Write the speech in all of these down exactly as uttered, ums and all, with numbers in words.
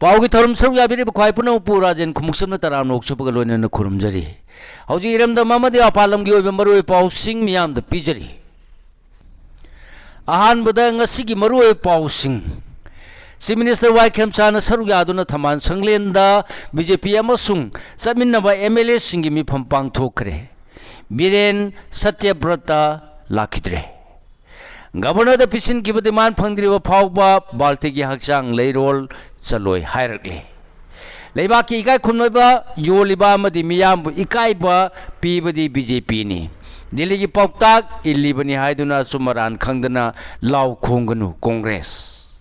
ꯄꯥꯎꯒꯤ ꯊꯧꯔꯝ ꯁꯔꯨꯛ ꯌꯥꯕꯤꯔꯤꯕ ꯈ꯭ꯋꯥꯏ ꯄꯨꯝꯅꯃꯛꯄꯨ ꯔꯥꯖꯦꯟ ꯈꯨꯃꯨꯛꯁꯝꯅ ꯇꯔꯥꯝꯅ ꯑꯣꯛꯆꯕꯒ ꯂꯣꯏꯅꯅ ꯈꯨꯔꯨꯝꯖꯔꯤ꯫ ꯍꯧꯖꯤꯛ ꯏꯔꯝꯗꯝ ꯑꯃꯗꯤ ꯃꯄꯥꯟ ꯂꯝꯒꯤ ꯑꯣꯏꯕ ꯃꯔꯨꯑꯣꯏꯕ ꯄꯥꯎꯁꯤꯡ ꯃꯤꯌꯥꯝꯗ ꯄꯤꯖꯔꯤ꯫ ꯑꯍꯥꯟꯕꯗ ꯉꯁꯤꯒꯤ ꯃꯔꯨꯑꯣꯏꯕ ꯄꯥꯎꯁꯤꯡ꯫ ꯆꯤꯐ ꯃꯤꯅꯤꯁꯇꯔ ꯋꯥꯏ ꯈꯦꯝꯆꯥꯟꯅ ꯁꯔꯨꯛ ꯌꯥꯗꯨꯅ ꯊꯝꯕꯥꯜ ꯁꯪꯂꯦꯟꯗ ꯕꯤ ꯖꯦ ꯄꯤ ꯑꯃꯁꯨꯡ ꯆꯠꯃꯤꯟꯅꯕ ꯑꯦꯝ ꯑꯦꯜ ꯑꯦꯁꯤꯡꯒꯤ ꯃꯤꯐꯝ ꯄꯥꯡꯊꯣꯛꯈ꯭ꯔꯦ꯫ ꯕꯤꯔꯦꯟ ꯁꯇ꯭ꯌꯕ꯭ꯔꯇ ꯂꯥꯛꯈꯤꯗ꯭ꯔꯦ꯫ ꯒꯕꯔꯅꯔꯗ ꯄꯤꯁꯤꯟꯈꯤꯕ ꯗꯤꯃꯥꯟ ꯐꯪꯗ꯭ꯔꯤꯕ ꯐꯥꯎꯕ ꯕꯥꯜꯇꯤꯒꯤ ꯍꯛꯆꯥꯡ ꯂꯩꯔꯣꯜ ꯆꯠꯂꯣꯏ ꯍꯥꯏꯔꯛꯂꯦ꯫ ꯂꯩꯕꯥꯛꯀꯤ ꯏꯀꯥꯏ ꯈꯨꯝꯅꯕ ꯌꯣꯜꯂꯤꯕ ꯑꯃꯗꯤ ꯃꯤꯌꯥꯝꯕꯨ ꯏꯀꯥꯏꯕ ꯄꯤꯕꯗꯤ ꯕꯤ ꯖꯦ ꯄꯤꯅꯤ꯫ ꯗꯤꯜꯂꯤꯒꯤ ꯄꯥꯎꯇꯥꯛ ꯏꯜꯂꯤꯕꯅꯤ ꯍꯥꯏꯗꯨꯅ ꯑꯆꯨꯝ ꯑꯔꯥꯟ ꯈꯪꯗꯅ ꯂꯥꯎ ꯈꯣꯡꯒꯅꯨ ꯀꯣꯡꯒ꯭ꯔꯦꯁ꯫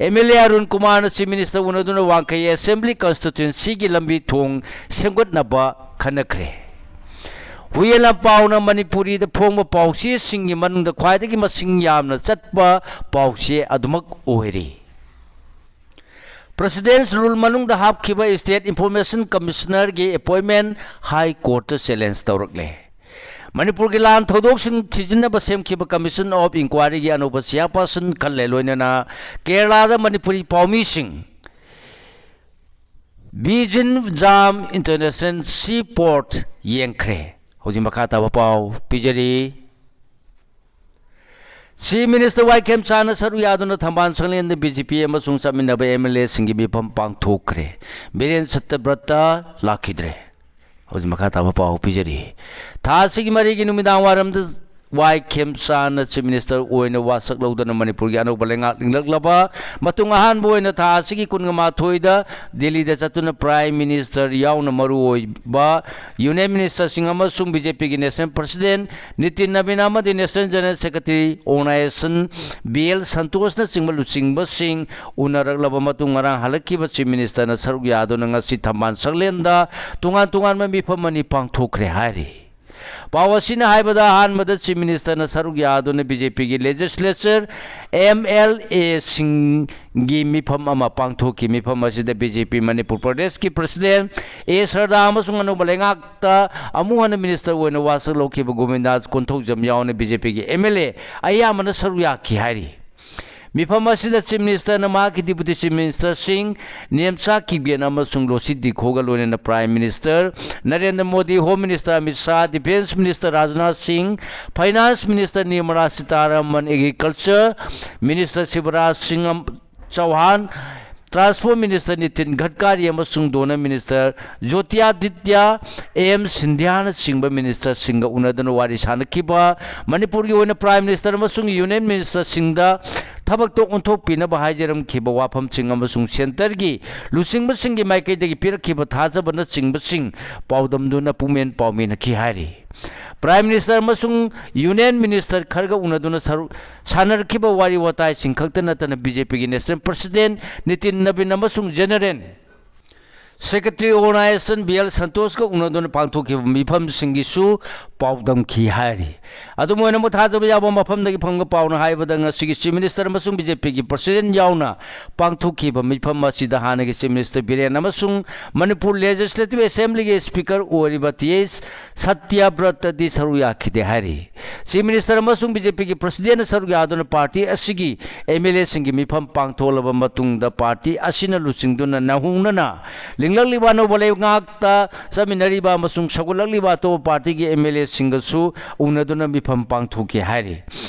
ꯑꯦꯝ ꯑꯦꯜ ꯑꯦ ꯑꯔꯨꯟ ꯀꯨꯃꯥꯔꯅ ꯆꯤꯐ ꯃꯤꯅꯤꯁꯇꯔ ꯎꯅꯗꯨꯅ ꯋꯥꯡꯈꯩ ꯑꯦꯁꯦꯝꯕ꯭ꯂꯤ ꯀꯟꯁꯇꯤꯇ꯭ꯋꯦꯟꯁꯤꯒꯤ ꯂꯝꯕꯤ ꯊꯣꯡ ꯁꯦꯝꯒꯠꯅꯕ ꯈꯟꯅꯈ꯭ꯔꯦ꯫ ꯍꯨꯌꯦꯟ ꯂꯥꯟꯄꯥꯎꯅ ꯃꯅꯤꯄꯨꯔꯤꯗ ꯐꯣꯡꯕ ꯄꯥꯎꯆꯦꯁꯤꯡꯒꯤ ꯃꯅꯨꯡꯗ ꯈ꯭ꯋꯥꯏꯗꯒꯤ ꯃꯁꯤꯡ ꯌꯥꯝꯅ ꯆꯠꯄ ꯄꯥꯎꯆꯦ ꯑꯗꯨꯃꯛ ꯑꯣꯏꯔꯤ꯫ ꯄ꯭ꯔꯦꯁꯤꯗꯦꯟꯁ ꯔꯨꯜ ꯃꯅꯨꯡꯗ ꯍꯥꯞꯈꯤꯕ ꯏꯁꯇꯦꯠ ꯏꯟꯐꯣꯔꯃꯦꯁꯟ ꯀꯃꯤꯁꯅꯔꯒꯤ ꯑꯦꯄꯣꯏꯟꯃꯦꯟ ꯍꯥꯏ ꯀꯣꯔꯠꯇ ꯆꯦꯂꯦꯟꯖ ꯇꯧꯔꯛꯂꯦ꯫ ꯃꯅꯤꯄꯨꯔꯒꯤ ꯂꯥꯟ ꯊꯧꯗꯣꯛꯁꯤꯡ ꯊꯤꯖꯤꯟꯅꯕ ꯁꯦꯝꯈꯤꯕ ꯀꯃꯤꯁꯟ ꯑꯣꯐ ꯏꯟꯀ꯭ꯋꯥꯏꯔꯤꯒꯤ ꯑꯅꯧꯕ ꯆꯤꯌꯥꯔꯄꯥꯔꯁꯟ ꯈꯜꯂꯦ꯫ ꯂꯣꯏꯅꯅ ꯀꯦꯔꯂꯥꯗ ꯃꯅꯤꯄꯨꯔꯤ ꯄꯥꯎꯃꯤꯁꯤꯡ ꯕꯤꯖꯤꯟ ꯖꯥꯝ ꯏꯟꯇꯔꯅꯦꯁꯅꯦꯜ ꯁꯤ ꯄꯣꯔꯠ ꯌꯦꯡꯈ꯭ꯔꯦ꯫ ꯍꯧꯖꯤꯛ ꯃꯈꯥ ꯇꯥꯕ ꯄꯥꯎ ꯄꯤꯖꯔꯤ꯫ ꯆꯤꯐ ꯃꯤꯅꯤꯁꯇꯔ ꯋꯥꯏ ꯈꯦꯝꯆꯥꯟꯅ ꯁꯔꯨꯛ ꯌꯥꯗꯨꯅ ꯊꯝꯕꯥꯜ ꯁꯪꯂꯦꯟꯗ ꯕꯤ ꯖꯦ ꯄꯤ ꯑꯃꯁꯨꯡ ꯆꯠꯃꯤꯟꯅꯕ ꯑꯦꯝ ꯑꯦꯜ ꯑꯦꯁꯤꯡꯒꯤ ꯃꯤꯐꯝ ꯄꯥꯡꯊꯣꯛꯈ꯭ꯔꯦ꯫ ꯕꯤꯔꯦꯟ ꯁꯠꯇꯕ꯭ꯔꯇ ꯂꯥꯛꯈꯤꯗ꯭ꯔꯦ꯫ ꯍꯧꯖꯤꯛ ꯃꯈꯥ ꯇꯥꯕ ꯄꯥꯎ ꯄꯤꯖꯔꯤ꯫ ꯊꯥ ꯑꯁꯤꯒꯤ ꯃꯔꯤꯒꯤ ꯅꯨꯃꯤꯗꯥꯡ ꯋꯥꯏꯔꯝꯗ ꯋꯥꯏ ꯈꯦꯝꯆꯥꯟꯅ ꯆꯤꯐ ꯃꯤꯅꯤꯁꯇꯔ ꯑꯣꯏꯅ ꯋꯥꯁꯛ ꯂꯧꯗꯨꯅ ꯃꯅꯤꯄꯨꯔꯒꯤ ꯑꯅꯧꯕ ꯂꯩꯉꯥꯛ ꯂꯤꯡꯂꯛꯂꯕ ꯃꯇꯨꯡ ꯑꯍꯥꯟꯕ ꯑꯣꯏꯅ ꯊꯥ ꯑꯁꯤꯒꯤ ꯀꯨꯟꯒ ꯃꯥꯊꯣꯏꯗ ꯗꯤꯜꯂꯤꯗ ꯆꯠꯇꯨꯅ ꯄ꯭ꯔꯥꯏꯝ ꯃꯤꯅꯤꯁꯇꯔ ꯌꯥꯎꯅ ꯃꯔꯨꯑꯣꯏꯕ ꯌꯨꯅꯤꯌꯟ ꯃꯤꯅꯤꯁꯇꯔꯁꯤꯡ ꯑꯃꯁꯨꯡ ꯕꯤ ꯖꯦ ꯄꯤꯒꯤ ꯅꯦꯁꯅꯦꯜ ꯄ꯭ꯔꯁꯤꯗꯦꯟ ꯅꯤꯇꯤꯟ ꯅꯕꯤꯟ ꯑꯃꯗꯤ national general secretary organisation B L ꯁꯟꯇꯣꯁꯅꯆꯤꯡꯕ ꯂꯨꯆꯤꯡꯕꯁꯤꯡ ꯎꯅꯔꯛꯂꯕ ꯃꯇꯨꯡ ꯉꯔꯥꯡ ꯍꯜꯂꯛꯈꯤꯕ ꯆꯤꯐ ꯃꯤꯅꯤꯁꯇꯔꯅ ꯁꯔꯨꯛ ꯌꯥꯗꯨꯅ ꯉꯁꯤ ꯊꯝꯕꯥꯜ ꯁꯪꯂꯦꯟꯗ ꯇꯣꯉꯥꯟ ꯇꯣꯉꯥꯟꯕ ꯃꯤꯐꯝ ꯑꯅꯤ ꯄꯥꯡꯊꯣꯛꯈ꯭ꯔꯦ ꯍꯥꯏꯔꯤ꯫ ꯄꯥꯎ ꯑꯁꯤꯅ ꯍꯥꯏꯕꯗ ꯑꯍꯥꯟꯕꯗ ꯆꯤꯐ ꯃꯤꯅꯤꯁꯇꯔꯅ ꯁꯔꯨꯛ ꯌꯥꯗꯨꯅ ꯕꯤ ꯖꯦ ꯄꯤꯒꯤ ꯂꯦꯖꯤꯁꯂꯦꯆꯔ ꯑꯦꯝ ꯑꯦꯜ ꯑꯦꯁꯤꯡꯒꯤ ꯃꯤꯐꯝ ꯑꯃ ꯄꯥꯡꯊꯣꯛꯈꯤ꯫ ꯃꯤꯐꯝ ꯑꯁꯤꯗ ꯕꯤ ꯖꯦ ꯄꯤ ꯃꯅꯤꯄꯨꯔ ꯄ꯭ꯔꯗꯦꯁꯀꯤ ꯄ꯭ꯔꯁꯤꯗꯦꯟ ꯑꯦ ꯁꯔꯗꯥ ꯑꯃꯁꯨꯡ ꯑꯅꯧꯕ ꯂꯩꯉꯥꯛꯇ ꯑꯃꯨꯛ ꯍꯟꯅ ꯃꯤꯅꯤꯁꯇꯔ ꯑꯣꯏꯅ ꯋꯥꯁꯛ ꯂꯧꯈꯤꯕ ꯒꯣꯕꯤꯟꯗꯥꯁ ꯀꯣꯟꯊꯧꯖꯝ ꯌꯥꯎꯅ ꯕꯤ ꯖꯦ ꯄꯤꯒꯤ ꯑꯦꯝ ꯑꯦꯜ ꯑꯦ ꯑꯌꯥꯝꯕꯅ ꯁꯔꯨꯛ ꯌꯥꯈꯤ ꯍꯥꯏꯔꯤ꯫ ꯃꯤꯐꯝ ꯑꯁꯤꯗ Chief Ministerꯅ ꯃꯍꯥꯛꯀꯤ Deputy Chief Ministerꯁꯤꯡ ꯅꯦꯝꯆꯥ ꯀꯤꯞꯒꯦꯟ ꯑꯃꯁꯨꯡ ꯂꯣꯁꯤ ꯗꯤꯈꯣꯒ ꯂꯣꯏꯅꯅ Prime Minister Narendra Modi, Home Minister Amit Shah, Defence Minister Rajnath ꯁꯤꯡ, Finance Minister Nirmala Sitharaman, Agriculture Minister Shivraj ꯁꯤꯡ ꯑꯝ-, ꯆꯧꯍꯥꯟ, Transport Minister ꯅꯤꯇꯤꯟ ꯒꯗꯀꯥꯔꯤ ꯑꯃꯁꯨꯡ ꯙꯣꯅ Minister ꯖꯣꯇꯤꯔꯥꯗꯤꯇ꯭ꯌ ꯑꯦꯝ ꯁꯤꯟꯙ꯭ꯌꯥꯅꯆꯤꯡꯕ Ministerꯁꯤꯡꯒ ꯎꯅꯗꯨꯅ ꯋꯥꯔꯤ ꯁꯥꯅꯈꯤꯕ, ꯃꯅꯤꯄꯨꯔꯒꯤ ꯑꯣꯏꯅ Prime Minister ꯑꯃꯁꯨꯡ Union Ministerꯁꯤꯡꯗ ꯊꯕꯛꯇ ꯑꯣꯟꯊꯣꯛꯄꯤꯅꯕ ꯍꯥꯏꯖꯔꯝꯈꯤꯕ ꯋꯥꯐꯝꯁꯤꯡ ꯑꯃꯁꯨꯡ Centreꯒꯤ ꯂꯨꯆꯤꯡꯕꯁꯤꯡꯒꯤ ꯃꯥꯏꯀꯩꯗꯒꯤ ꯄꯤꯔꯛꯈꯤꯕ ꯊꯥꯖꯕꯅꯆꯤꯡꯕꯁꯤꯡ ꯄꯥꯎꯗꯝꯗꯨꯅ ꯄꯨꯛꯃꯦꯟ ꯄꯥꯎꯃꯤꯟꯅꯈꯤ ꯍꯥꯏꯔꯤ꯫ Prime Minister ꯑꯃꯁꯨꯡ Union Minister ꯈꯔꯒ ꯎꯅꯗꯨꯅ ꯁꯔꯨꯛ ꯁꯥꯟꯅꯔꯛꯈꯤꯕ ꯋꯥꯔꯤ ꯋꯥꯇꯥꯏꯁꯤꯡ ꯈꯛꯇ ꯅꯠꯇꯅ BJPꯒꯤ National President ꯅꯤꯇꯤꯟ ꯅꯕꯤꯟ ꯑꯃꯁꯨꯡ General Secretary Organisation B L ꯁꯟꯇꯣꯁꯀ ꯎꯅꯗꯨꯅ ꯄꯥꯡꯊꯣꯛꯈꯤꯕ ꯃꯤꯐꯝꯁꯤꯡꯒꯤꯁꯨ ꯄꯥꯎꯗꯝꯈꯤ ꯍꯥꯏꯔꯤ꯫ ꯑꯗꯨꯝ ꯑꯣꯏꯅꯃꯛ, ꯊꯥꯖꯕ ꯌꯥꯕ ꯃꯐꯝꯗꯒꯤ ꯐꯪꯕ ꯄꯥꯎꯅ ꯍꯥꯏꯕꯗ ꯉꯁꯤꯒꯤ Chief Minister ꯑꯃꯁꯨꯡ BJPꯒꯤ President ꯌꯥꯎꯅ ꯄꯥꯡꯊꯣꯛꯈꯤꯕ ꯃꯤꯐꯝ ꯑꯁꯤꯗ ꯍꯥꯟꯅꯒꯤ Chief Minister ꯕꯤꯔꯦꯟ ꯑꯃꯁꯨꯡ ꯃꯅꯤꯄꯨꯔ Legislative Assemblyꯒꯤ Speaker ꯑꯣꯏꯔꯤꯕ ꯇꯤ ꯑꯩꯆ ꯁꯇ꯭ꯌꯕ꯭ꯔꯇꯗꯤ ꯁꯔꯨꯛ ꯌꯥꯈꯤꯗꯦ ꯍꯥꯏꯔꯤ꯫ Chief Minister ꯑꯃꯁꯨꯡ BJPꯒꯤ Presidentꯅ ꯁꯔꯨꯛ ꯌꯥꯗꯨꯅ party ꯑꯁꯤꯒꯤ MLAꯁꯤꯡꯒꯤ ꯃꯤꯐꯝ ꯄꯥꯡꯊꯣꯛꯂꯕ ꯃꯇꯨꯡꯗ party ꯑꯁꯤꯅ ꯂꯨꯆꯤꯡꯗꯨꯅ ꯅꯧꯍꯧꯅꯅ ꯂꯤꯡꯂꯛꯂꯤꯕ ꯑꯅꯧꯕ ꯂꯩꯉꯥꯛꯇ ꯆꯠꯃꯤꯟꯅꯔꯤꯕ ꯑꯃꯁꯨꯡ ꯁꯧꯒꯠꯂꯛꯂꯤꯕ ꯑꯇꯣꯞꯄ partyꯒꯤ MLAꯁꯤꯡꯒꯁꯨ ꯎꯅꯗꯨꯅ ꯃꯤꯐꯝ ꯄꯥꯡꯊꯣꯛꯈꯤ ꯍꯥꯏꯔꯤ꯫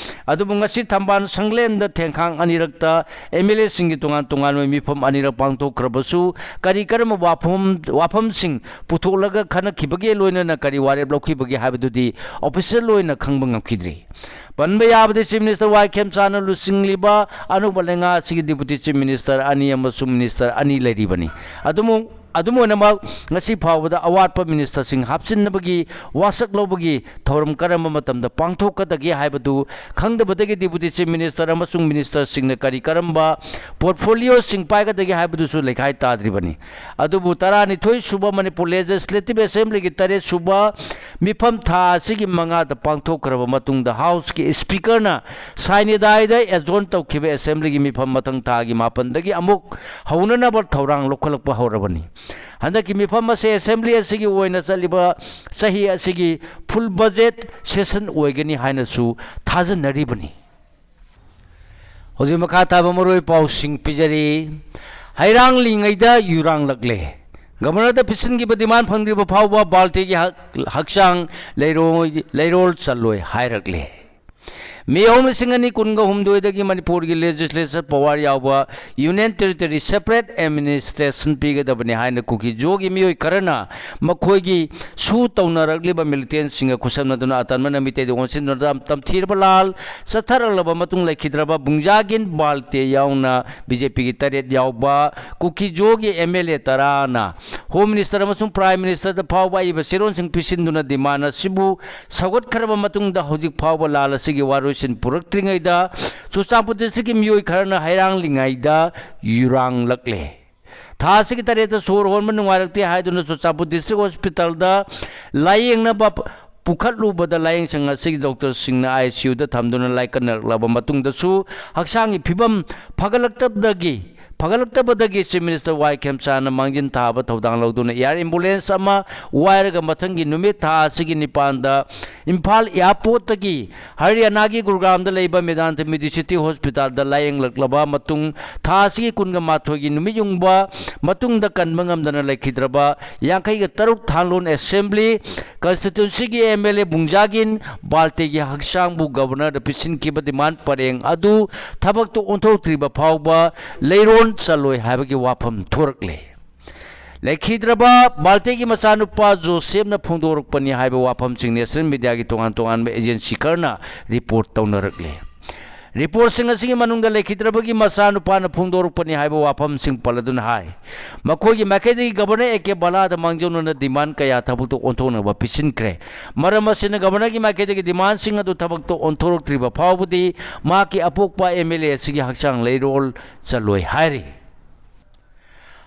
ꯑꯗꯨꯕꯨ ꯉꯁꯤ ꯊꯝꯕꯥꯜ ꯁꯪꯂꯦꯟꯗ ꯊꯦꯡꯈꯥꯡ ꯑꯅꯤꯔꯛꯇ MLAꯁꯤꯡꯒꯤ ꯇꯣꯉꯥꯟ ꯇꯣꯉꯥꯟꯕ ꯃꯤꯐꯝ ꯑꯅꯤꯔꯛ ꯄꯥꯡꯊꯣꯛꯈ꯭ꯔꯕꯁꯨ ꯀꯔꯤ ꯀꯔꯝꯕ ꯋꯥꯐꯝ, ꯋꯥꯐꯝꯁꯤꯡ ꯄꯨꯊꯣꯛꯂꯒ ꯈꯟꯅꯈꯤꯕꯒꯦ, ꯂꯣꯏꯅꯅ ꯀꯔꯤ ꯋꯥꯔꯦꯞ ꯂꯧꯈꯤꯕꯒꯦ ꯍꯥꯏꯕꯗꯨꯗꯤ official ꯑꯣꯏꯅ ꯈꯪꯕ ꯉꯝꯈꯤꯗ꯭ꯔꯤ꯫ ꯄꯟꯕ ꯌꯥꯕꯗꯤ Chief Minister ꯋꯥꯏ ꯈꯦꯝꯆꯥꯟꯅ ꯂꯨꯆꯤꯡꯂꯤꯕ ꯑꯅꯧꯕ ꯂꯩꯉꯥꯛ ꯑꯁꯤꯒꯤ Deputy Chief Minister ꯑꯅꯤ ꯑꯃꯁꯨꯡ Minister ꯑꯅꯤ ꯂꯩꯔꯤꯕꯅꯤ꯫ ꯑꯗꯨꯕꯨ ꯑꯗꯨꯝ ꯑꯣꯏꯅꯃꯛ, ꯉꯁꯤ ꯐꯥꯎꯕꯗ ꯑꯋꯥꯠꯄ Ministerꯁꯤꯡ ꯍꯥꯞꯆꯤꯟꯅꯕꯒꯤ ꯋꯥꯁꯛ ꯂꯧꯕꯒꯤ ꯊꯧꯔꯝ ꯀꯔꯝꯕ ꯃꯇꯝꯗ ꯄꯥꯡꯊꯣꯛꯀꯗꯒꯦ ꯍꯥꯏꯕꯗꯨ ꯈꯪꯗꯕꯗꯒꯤ Deputy Chief Minister ꯑꯃꯁꯨꯡ Ministerꯁꯤꯡꯅ ꯀꯔꯤ ꯀꯔꯝꯕ portfolioꯁꯤꯡ ꯄꯥꯏꯒꯗꯒꯦ ꯍꯥꯏꯕꯗꯨꯁꯨ ꯂꯩꯈꯥꯏ ꯇꯥꯗ꯭ꯔꯤꯕꯅꯤ꯫ ꯑꯗꯨꯕꯨ ꯇꯔꯥꯅꯤꯊꯣꯏ ꯁꯨꯕ ꯃꯅꯤꯄꯨꯔ Legislative Assemblyꯒꯤ ꯇꯔꯦꯠ ꯁꯨꯕ ꯃꯤꯐꯝ ꯊꯥ ꯑꯁꯤꯒꯤ ꯃꯉꯥꯗ ꯄꯥꯡꯊꯣꯛꯈ꯭ꯔꯕ ꯃꯇꯨꯡꯗ Houseꯀꯤ Speakerꯅ ꯁꯥꯏꯅꯤꯗꯥꯏꯗ adjourn ꯇꯧꯈꯤꯕ Assemblyꯒꯤ ꯃꯤꯐꯝ ꯃꯊꯪ ꯊꯥꯒꯤ ꯃꯥꯄꯟꯗꯒꯤ ꯑꯃꯨꯛ ꯍꯧꯅꯅꯕ ꯊꯧꯔꯥꯡ ꯂꯧꯈꯠꯂꯛꯄ ꯍꯧꯔꯕꯅꯤ꯫ ꯍꯟꯗꯛꯀꯤ ꯃꯤꯐꯝ ꯑꯁꯤ Assembly ꯑꯁꯤꯒꯤ ꯑꯣꯏꯅ ꯆꯠꯂꯤꯕ ꯆꯍꯤ ꯑꯁꯤꯒꯤ full budget session ꯑꯣꯏꯒꯅꯤ ꯍꯥꯏꯅꯁꯨ ꯊꯥꯖꯅꯔꯤꯕꯅꯤ꯫ ꯍꯧꯖꯤꯛ ꯃꯈꯥ ꯇꯥꯕ ꯃꯔꯨꯑꯣꯏ ꯄꯥꯎꯁꯤꯡ ꯄꯤꯖꯔꯤ꯫ ꯍꯩꯔꯥꯡꯂꯤꯉꯩꯗ ꯌꯨꯔꯥꯡꯂꯛꯂꯦ꯫ ꯒꯕꯔꯅꯔꯗ ꯄꯤꯁꯤꯟꯈꯤꯕ ꯗꯤꯃꯥꯟ ꯐꯪꯗ꯭ꯔꯤꯕ ꯐꯥꯎꯕ ꯕꯥꯜꯇꯦꯒꯤ ꯍꯛ-, ꯍꯛꯆꯥꯡ ꯂꯩꯔꯣꯏ-, ꯂꯩꯔꯣꯜ ꯆꯜꯂꯣꯏ ꯍꯥꯏꯔꯛꯂꯦ꯫ ꯃꯦ ꯑꯍꯨꯝ, ꯂꯤꯁꯤꯡ ꯑꯅꯤ ꯀꯨꯟꯒ ꯍꯨꯝꯗꯣꯏꯗꯒꯤ ꯃꯅꯤꯄꯨꯔꯒꯤ legislature power ꯌꯥꯎꯕ Union Territory separate administration ꯄꯤꯒꯗꯕꯅꯤ ꯍꯥꯏꯅ ꯀꯨꯀꯤ-ꯖꯣꯒꯤ ꯃꯤꯑꯣꯏ ꯈꯔꯅ ꯃꯈꯣꯏꯒꯤ ꯁꯨ ꯇꯧꯅꯔꯛꯂꯤꯕ militantꯁꯤꯡꯒ ꯈꯨꯠꯁꯝꯅꯗꯨꯅ ꯑꯇꯟꯕꯅ ꯃꯤꯇꯩꯗ ꯑꯣꯟꯁꯤꯟꯗꯨꯅ ꯇꯝ-, ꯇꯝꯊꯤꯔꯕ ꯂꯥꯜ ꯆꯠꯊꯔꯛꯂꯕ ꯃꯇꯨꯡ ꯂꯩꯈꯤꯗ꯭ꯔꯕ ꯕꯨꯡꯖꯥꯒꯤꯟ ꯕꯥꯜꯇꯦ ꯌꯥꯎꯅ BJPꯒꯤ ꯇꯔꯦꯠ ꯌꯥꯎꯕ ꯀꯨꯀꯤ-ꯖꯣꯒꯤ MLA ꯇꯔꯥꯅ Home Minister ꯑꯃꯁꯨꯡ Prime Ministerꯗ ꯐꯥꯎꯕ ꯑꯏꯕ ꯆꯦꯔꯣꯜꯁꯤꯡ ꯄꯤꯁꯤꯟꯗꯨꯅ demand ꯑꯁꯤꯕꯨ ꯁꯧꯒꯠꯈ꯭ꯔꯕ ꯃꯇꯨꯡꯗ ꯍꯧꯖꯤꯛ ꯐꯥꯎꯕ ꯂꯥꯜ ꯑꯁꯤꯒꯤ ꯋꯥꯔꯣꯏꯁꯤꯟ ꯄꯨꯔꯛꯇ꯭ꯔꯤꯉꯩꯗ ꯆꯨꯔꯆꯥꯟꯄꯨꯔ districtꯀꯤ ꯃꯤꯑꯣꯏ ꯈꯔꯅ ꯍꯩꯔꯥꯡꯂꯤꯉꯩꯗ ꯌꯨꯔꯥꯡꯂꯛꯂꯦ꯫ ꯊꯥ ꯑꯁꯤꯒꯤ ꯇꯔꯦꯠꯇ ꯁꯣꯔ ꯍꯣꯟꯕ ꯅꯨꯡꯉꯥꯏꯔꯛꯇꯦ ꯍꯥꯏꯗꯨꯅ ꯆꯨꯔꯆꯥꯟꯄꯨꯔ district hospitalꯗ ꯂꯥꯌꯦꯡꯅꯕ ꯄꯨꯈꯠꯂꯨꯕꯗ ꯂꯥꯌꯦꯡꯁꯪ ꯑꯁꯤꯒꯤ doctorꯁꯤꯡꯅ ICUꯗ ꯊꯝꯗꯨꯅ ꯂꯥꯏꯀꯠꯅꯔꯛꯂꯕ ꯃꯇꯨꯡꯗꯁꯨ ꯍꯛꯆꯥꯡꯒꯤ ꯐꯤꯕꯝ ꯐꯒꯠꯂꯛꯇꯕꯗꯒꯤ, ꯐꯒꯠꯂꯛꯇꯕꯗꯒꯤ Chief Minister ꯋꯥꯏ ꯈꯦꯝꯆꯥꯟꯅ ꯃꯥꯡꯖꯤꯟ ꯊꯥꯕ ꯊꯧꯗꯥꯡ ꯂꯧꯗꯨꯅ air ambulance ꯑꯃ ꯋꯥꯏꯔꯒ ꯃꯊꯪꯒꯤ ꯅꯨꯃꯤꯠ ꯊꯥ ꯑꯁꯤꯒꯤ ꯅꯤꯄꯥꯟꯗ ꯏꯝꯐꯥꯜ airportꯇꯒꯤ ꯍꯔꯤꯌꯥꯅꯥꯒꯤ ꯒꯨꯔꯒꯥꯝꯗ ꯂꯩꯕ ꯃꯦꯗꯥꯟꯇ Medicity hospitalꯗ ꯂꯥꯌꯦꯡꯂꯛꯂꯕ ꯃꯇꯨꯡ ꯊꯥ ꯑꯁꯤꯒꯤ ꯀꯨꯟꯒ ꯃꯥꯊꯣꯏꯒꯤ ꯅꯨꯃꯤꯠ ꯌꯨꯡꯕ ꯃꯇꯨꯡꯗ ꯀꯟꯕ ꯉꯝꯗꯅ ꯂꯩꯈꯤꯗ꯭ꯔꯕ ꯌꯥꯡꯈꯩꯒ ꯇꯔꯨꯛ ꯊꯥꯡꯂꯣꯟ assembly constituencyꯒꯤ MLA ꯕꯨꯡꯖꯥꯒꯤꯟ ꯕꯥꯜꯇꯦꯒꯤ ꯍꯛꯆꯥꯡꯕꯨ governorꯗ ꯄꯤꯁꯤꯟꯈꯤꯕ demand ꯄꯔꯦꯡ ꯑꯗꯨ ꯊꯕꯛꯇ ꯑꯣꯟꯊꯣꯛꯇ꯭ꯔꯤꯕ ꯐꯥꯎꯕ ꯂꯩꯔꯣꯟ ꯆꯜꯂꯣꯏ ꯍꯥꯏꯕꯒꯤ ꯋꯥꯐꯝ ꯊꯣꯔꯛꯂꯦ꯫ ꯂꯩꯈꯤꯗ꯭ꯔꯕ ꯕꯥꯜꯇꯦꯒꯤ ꯃꯆꯥꯅꯨꯄꯥ ꯖꯣꯁꯦꯐꯅ ꯐꯣꯡꯗꯣꯔꯛꯄꯅꯤ ꯍꯥꯏꯕ ꯋꯥꯐꯝꯁꯤꯡ national mediaꯒꯤ ꯇꯣꯉꯥꯟ ꯇꯣꯉꯥꯟꯕ agency ꯈꯔꯅ report ꯇꯧꯅꯔꯛꯂꯦ꯫ Reportꯁꯤꯡ ꯑꯁꯤꯒꯤ ꯃꯅꯨꯡꯗ ꯂꯩꯈꯤꯗ꯭ꯔꯕꯒꯤ ꯃꯆꯥꯅꯨꯄꯥꯅ ꯐꯣꯡꯗꯣꯔꯛꯄꯅꯤ ꯍꯥꯏꯕ ꯋꯥꯐꯝꯁꯤꯡ ꯄꯜꯂꯗꯨꯅ ꯍꯥꯏ, ꯃꯈꯣꯏꯒꯤ ꯃꯥꯏꯀꯩꯗꯒꯤ Governor A K ꯕꯂꯥꯗ ꯃꯥꯡꯖꯧꯅꯅ demand ꯀꯌꯥ ꯊꯕꯛꯇ ꯑꯣꯟꯊꯣꯛꯅꯕ ꯄꯤꯁꯤꯟꯈ꯭ꯔꯦ꯫ ꯃꯔꯝ ꯑꯁꯤꯅ Governorꯒꯤ ꯃꯥꯏꯀꯩꯗꯒꯤ demandꯁꯤꯡ ꯑꯗꯨ ꯊꯕꯛꯇ ꯑꯣꯟꯊꯣꯔꯛꯇ꯭ꯔꯤꯕ ꯐꯥꯎꯕꯗꯤ ꯃꯍꯥꯛꯀꯤ ꯑꯄꯣꯛꯄ MLA ꯑꯁꯤꯒꯤ ꯍꯛꯆꯥꯡ ꯂꯩꯔꯣꯜ ꯆꯜꯂꯣꯏ ꯍꯥꯏꯔꯤ꯫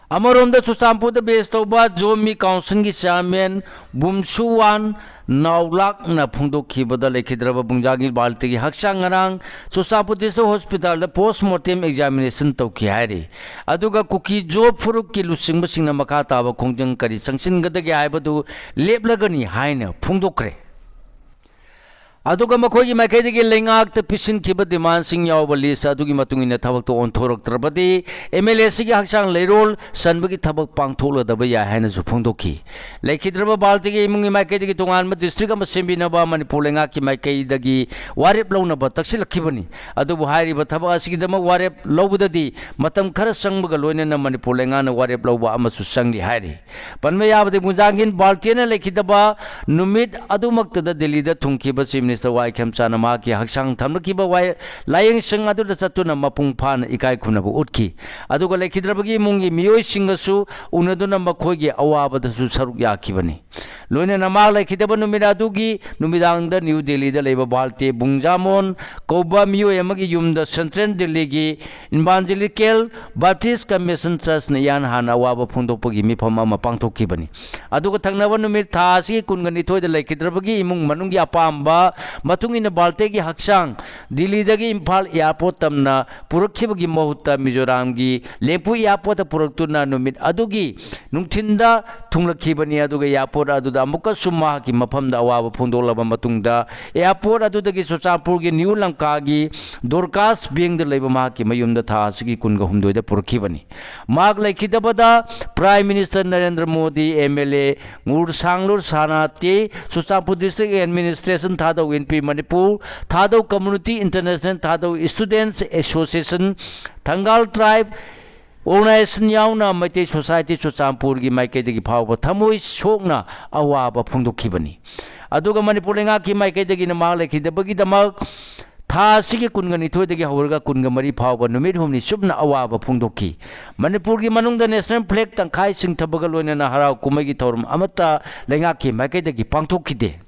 ꯑꯃꯔꯣꯝꯗ ꯆꯨꯔꯆꯥꯟꯄꯨꯔꯗ base ꯇꯧꯕ Zomi Councilꯒꯤ chairman ꯕꯨꯝꯁꯨꯋꯥꯟ ꯅꯥꯎꯂꯥꯛꯅ ꯐꯣꯡꯗꯣꯛꯈꯤꯕꯗ ꯂꯩꯈꯤꯗ꯭ꯔꯕ ꯕꯨꯡꯖꯥꯒꯤ ꯕꯥꯜꯇꯤꯒꯤ ꯍꯛꯆꯥꯡ ꯉꯔꯥꯡ Churachandpur district hospitalꯗ post mortem examination ꯇꯧꯈꯤ ꯍꯥꯏꯔꯤ꯫ ꯑꯗꯨꯒ ꯀꯨꯀꯤ ꯖꯣ ꯐꯨꯔꯨꯞꯀꯤ ꯂꯨꯆꯤꯡꯕꯁꯤꯡꯅ ꯃꯈꯥ ꯇꯥꯕ ꯈꯣꯡꯖꯪ ꯀꯔꯤ ꯆꯪꯁꯤꯟꯒꯗꯒꯦ ꯍꯥꯏꯕꯗꯨ ꯂꯦꯞꯂꯒꯅꯤ ꯍꯥꯏꯅ ꯐꯣꯡꯗꯣꯛꯈ꯭ꯔꯦ꯫ ꯑꯗꯨꯒ ꯃꯈꯣꯏꯒꯤ ꯃꯥꯏꯀꯩꯗꯒꯤ ꯂꯩꯉꯥꯛꯇ ꯄꯤꯁꯤꯟꯈꯤꯕ ꯗꯤꯃꯥꯟꯁꯤꯡ ꯌꯥꯎꯕ ꯂꯤꯁ ꯑꯗꯨꯒꯤ ꯃꯇꯨꯡ ꯏꯟꯅ ꯊꯕꯛꯇꯣ ꯑꯣꯟꯊꯣꯔꯛꯇ꯭ꯔꯕꯗꯤ ꯑꯦꯝ ꯑꯦꯜ ꯑꯦ ꯑꯁꯤꯒꯤ ꯍꯛꯆꯥꯡ ꯂꯩꯔꯣꯜ ꯆꯟꯕꯒꯤ ꯊꯕꯛ ꯄꯥꯡꯊꯣꯛꯂꯗꯕ ꯌꯥꯏ ꯍꯥꯏꯅꯁꯨ ꯐꯣꯡꯗꯣꯛꯈꯤ꯫ ꯂꯩꯈꯤꯗ꯭ꯔꯕ ꯕꯥꯜꯇꯤꯒꯤ ꯏꯃꯨꯡꯒꯤ ꯃꯥꯏꯀꯩꯗꯒꯤ ꯇꯣꯉꯥꯟꯕ ꯗꯤꯁꯇ꯭ꯔꯤꯛ ꯑꯃ ꯁꯦꯝꯕꯤꯅꯕ ꯃꯅꯤꯄꯨꯔ ꯂꯩꯉꯥꯛꯀꯤ ꯃꯥꯏꯀꯩꯗꯒꯤ ꯋꯥꯔꯦꯞ ꯂꯧꯅꯕ ꯇꯛꯁꯤꯜꯂꯛꯈꯤꯕꯅꯤ꯫ ꯑꯗꯨꯕꯨ ꯍꯥꯏꯔꯤꯕ ꯊꯕꯛ ꯑꯁꯤꯒꯤꯗꯃꯛ ꯋꯥꯔꯦꯞ ꯂꯧꯕꯗꯗꯤ ꯃꯇꯝ ꯈꯔ ꯆꯪꯕꯒ ꯂꯣꯏꯅꯅ ꯃꯅꯤꯄꯨꯔ ꯂꯩꯉꯥꯛꯅ ꯋꯥꯔꯦꯞ ꯂꯧꯕ ꯑꯃꯁꯨ ꯆꯪꯂꯤ ꯍꯥꯏꯔꯤ꯫ ꯄꯟꯕ ꯌꯥꯕꯗꯤ, ꯃꯨꯖꯥꯡꯒꯤꯟ ꯕꯥꯜꯇꯤꯅ ꯂꯩꯈꯤꯗꯕ ꯅꯨꯃꯤꯠ ꯑꯗꯨꯃꯛꯇꯗ ꯗꯤꯜꯂꯤꯗ ꯊꯨꯡꯈꯤꯕ ꯆꯤꯐ ꯃꯤꯅꯤꯁꯇꯔ ꯋꯥꯏ ꯈꯦꯝꯆꯥꯅ ꯃꯍꯥꯛꯀꯤ ꯍꯛꯆꯥꯡ ꯊꯝꯂꯛꯈꯤꯕ ꯋꯥꯏ-, ꯂꯥꯏꯌꯦꯡꯁꯪ ꯑꯗꯨꯗ ꯆꯠꯇꯨꯅ ꯃꯄꯨꯡ ꯐꯥꯅ ꯏꯀꯥꯏ ꯈꯨꯝꯅꯕ ꯎꯠꯈꯤ꯫ ꯑꯗꯨꯒ ꯂꯩꯈꯤꯗ꯭ꯔꯕꯒꯤ ꯏꯃꯨꯡꯒꯤ ꯃꯤꯑꯣꯏꯁꯤꯡꯒꯁꯨ ꯎꯅꯗꯨꯅ ꯃꯈꯣꯏꯒꯤ ꯑꯋꯥꯕꯗꯁꯨ ꯁꯔꯨꯛ ꯌꯥꯈꯤꯕꯅꯤ꯫ ꯂꯣꯏꯅꯅ ꯃꯍꯥꯛ ꯂꯩꯈꯤꯗꯕ ꯅꯨꯃꯤꯠ ꯑꯗꯨꯒꯤ ꯅꯨꯃꯤꯗꯥꯡꯗ ꯅ꯭ꯌꯨ ꯗꯤꯜꯂꯤꯗ ꯂꯩꯕ ꯚꯥꯔꯇꯤ ꯕꯨꯡꯖꯥꯃꯣꯟ ꯀꯧꯕ ꯃꯤꯑꯣꯏ ꯑꯃꯒꯤ ꯌꯨꯝꯗ ꯁꯦꯟꯇ꯭ꯔꯦꯜ ꯗꯤꯜꯂꯤꯒꯤ ꯏꯟꯚꯥꯟꯖꯦꯂꯤꯀꯦꯜ ꯕꯥꯞꯇꯤꯁ ꯀꯟꯚꯦꯟꯁꯟ ꯆꯔꯆꯅ ꯏꯍꯥꯟ ꯍꯥꯟꯅ ꯑꯋꯥꯕ ꯐꯣꯡꯗꯣꯛꯄꯒꯤ ꯃꯤꯐꯝ ꯑꯃ ꯄꯥꯡꯊꯣꯛꯈꯤꯕꯅꯤ꯫ ꯑꯗꯨꯒ ꯊꯪꯅꯕ ꯅꯨꯃꯤꯠ ꯊꯥ ꯑꯁꯤꯒꯤ ꯀꯨꯟꯒ ꯅꯤꯊꯣꯏꯗ ꯂꯩꯈꯤꯗ꯭ꯔꯕꯒꯤ ꯏꯃꯨꯡ ꯃꯅꯨꯡꯒꯤ ꯑꯄꯥꯝꯕ ꯃꯇꯨꯡ ꯏꯟꯅ ꯚꯥꯔꯇꯤꯒꯤ ꯍꯛꯆꯥꯡ ꯗꯤꯜꯂꯤꯗꯒꯤ ꯏꯝꯐꯥꯜ ꯑꯦꯌꯥꯔꯄꯣꯔꯠ ꯇꯝꯅ ꯄꯨꯔꯛꯈꯤꯕꯒꯤ ꯃꯍꯨꯠꯇ ꯃꯤꯖꯣꯔꯥꯝꯒꯤ ꯂꯦꯝꯄꯨ ꯑꯦꯌꯥꯔꯄꯣꯔꯠꯇ ꯄꯨꯔꯛꯇꯨꯅ ꯅꯨꯃꯤꯠ ꯑꯗꯨꯒꯤ ꯅꯨꯡꯊꯤꯟꯗ ꯊꯨꯡꯂꯛꯈꯤꯕꯅꯤ꯫ ꯑꯗꯨꯒ ꯑꯦꯌꯥꯔꯄꯣꯔꯠ ꯑꯗꯨꯗ ꯑꯃꯨꯛꯀꯁꯨ ꯃꯍꯥꯛꯀꯤ ꯃꯐꯝꯗ ꯑꯋꯥꯕ ꯐꯣꯡꯗꯣꯛꯂꯕ ꯃꯇꯨꯡꯗ, ꯑꯦꯌꯥꯔꯄꯣꯔꯠ ꯑꯗꯨꯗꯒꯤ ꯆꯨꯔꯆꯥꯟꯄꯨꯔꯒꯤ ꯅ꯭ꯌꯨ ꯂꯪꯀꯥꯒꯤ ꯗꯣꯔꯀꯥꯁ ꯕꯦꯡꯗ ꯂꯩꯕ ꯃꯍꯥꯛꯀꯤ ꯃꯌꯨꯝꯗ ꯊꯥ ꯑꯁꯤꯒꯤ ꯀꯨꯟꯒ ꯍꯨꯝꯗꯣꯏꯗ ꯄꯨꯔꯛꯈꯤꯕꯅꯤ꯫ ꯃꯍꯥꯛ ꯂꯩꯈꯤꯗꯕꯗ prime minister Narendra Modi, M L A Ngursanglur Sanate, Churachandpur district administration Thadou, N P Manipur, Thadou community international, Thadou students association, Thangal tribe organisation ꯌꯥꯎꯅ ꯃꯩꯇꯩ ꯁꯣꯁꯥꯏꯇꯤ ꯆꯨꯔꯆꯥꯟꯄꯨꯔꯒꯤ ꯃꯥꯏꯀꯩꯗꯒꯤ ꯐꯥꯎꯕ ꯊꯃꯣꯏ ꯁꯣꯛꯅ ꯑꯋꯥꯕ ꯐꯣꯡꯗꯣꯛꯈꯤꯕꯅꯤ꯫ ꯑꯗꯨꯒ ꯃꯅꯤꯄꯨꯔ ꯂꯩꯉꯥꯛꯀꯤ ꯃꯥꯏꯀꯩꯗꯒꯤꯅ ꯃꯍꯥꯛ ꯂꯩꯈꯤꯗꯕꯒꯤꯗꯃꯛ ꯊꯥ ꯑꯁꯤꯒꯤ ꯀꯨꯟꯒ ꯅꯤꯊꯣꯏꯗꯒꯤ ꯍꯧꯔꯒ ꯀꯨꯟꯒ ꯃꯔꯤ ꯐꯥꯎꯕ ꯅꯨꯃꯤꯠ ꯍꯨꯝꯅꯤ ꯆꯨꯞꯅ ꯑꯋꯥꯕ ꯐꯣꯡꯗꯣꯛꯈꯤ꯫ ꯃꯅꯤꯄꯨꯔꯒꯤ ꯃꯅꯨꯡꯗ ꯅꯦꯁꯅꯦꯜ ꯐ꯭ꯂꯦꯒ ꯇꯪꯈꯥꯏ ꯆꯤꯡꯊꯕꯒ ꯂꯣꯏꯅꯅ ꯍꯔꯥꯎ ꯀꯨꯝꯍꯩꯒꯤ ꯊꯧꯔꯝ ꯑꯃꯠꯇ ꯂꯩꯉꯥꯛꯀꯤ ꯃꯥꯏꯀꯩꯗꯒꯤ ꯄꯥꯡꯊꯣꯛꯈꯤꯗꯦ꯫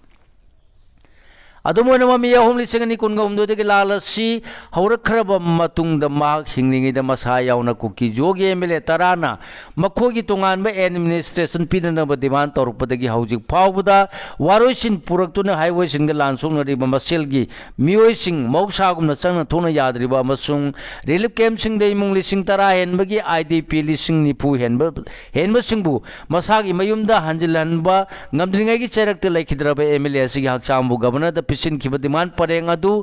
ꯑꯗꯨꯝ ꯑꯣꯏꯅꯃꯛ, ꯃꯦ ꯑꯍꯨꯝ, ꯂꯤꯁꯤꯡ ꯑꯅꯤ ꯀꯨꯟꯒ ꯍꯨꯝꯗꯣꯏꯗꯒꯤ ꯂꯥꯜ ꯑꯁꯤ ꯍꯧꯔꯛꯈ꯭ꯔꯕ ꯃꯇꯨꯡꯗ, ꯃꯍꯥꯛ ꯍꯤꯡꯂꯤꯉꯩꯗ ꯃꯁꯥ ꯌꯥꯎꯅ ꯀꯨꯀꯤ ꯖꯣꯒꯤ ꯑꯦꯝ ꯑꯦꯜ ꯑꯦ ꯇꯔꯥꯅ ꯃꯈꯣꯏꯒꯤ ꯇꯣꯉꯥꯟꯕ ꯑꯦꯗꯃꯤꯅꯤꯁꯇ꯭ꯔꯦꯁꯟ ꯄꯤꯅꯅꯕ ꯗꯤꯃꯥꯟ ꯇꯧꯔꯛꯄꯗꯒꯤ ꯍꯧꯖꯤꯛ ꯐꯥꯎꯕꯗ ꯋꯥꯔꯣꯏꯁꯤꯟ ꯄꯨꯔꯛꯇꯨꯅ ꯍꯥꯏꯋꯦꯁꯤꯡꯗ ꯂꯥꯟ ꯁꯣꯛꯅꯔꯤꯕ ꯃꯁꯦꯜꯒꯤ ꯃꯤꯑꯣꯏꯁꯤꯡ ꯃꯍꯧꯁꯥꯒꯨꯝꯅ ꯆꯪꯅ ꯊꯣꯛꯅ ꯌꯥꯗ꯭ꯔꯤꯕ ꯑꯃꯁꯨꯡ ꯔꯤꯂꯤꯐ ꯀꯦꯝꯞꯁꯤꯡꯗ ꯏꯃꯨꯡ ꯂꯤꯁꯤꯡ ꯇꯔꯥ ꯍꯦꯟꯕꯒꯤ ꯑꯥꯏ ꯗꯤ ꯄꯤ ꯂꯤꯁꯤꯡ ꯅꯤꯐꯨ ꯍꯦꯟꯕ, ꯍꯦꯟꯕꯁꯤꯡꯕꯨ ꯃꯁꯥꯒꯤ ꯃꯌꯨꯝꯗ ꯍꯟꯖꯤꯜꯍꯟꯕ ꯉꯝꯗ꯭ꯔꯤꯉꯩꯒꯤ ꯆꯩꯔꯛꯇ ꯂꯩꯈꯤꯗ꯭ꯔꯕ ꯑꯦꯝ ꯑꯦꯜ ꯑꯦ ꯑꯁꯤꯒꯤ ꯍꯛꯆꯥꯡꯕꯨ ꯒꯕꯔꯅꯔꯗ ꯄꯤꯁꯤꯟꯈꯤꯕ ꯗꯤꯃꯥꯟ ꯄꯔꯦꯡ ꯑꯗꯨ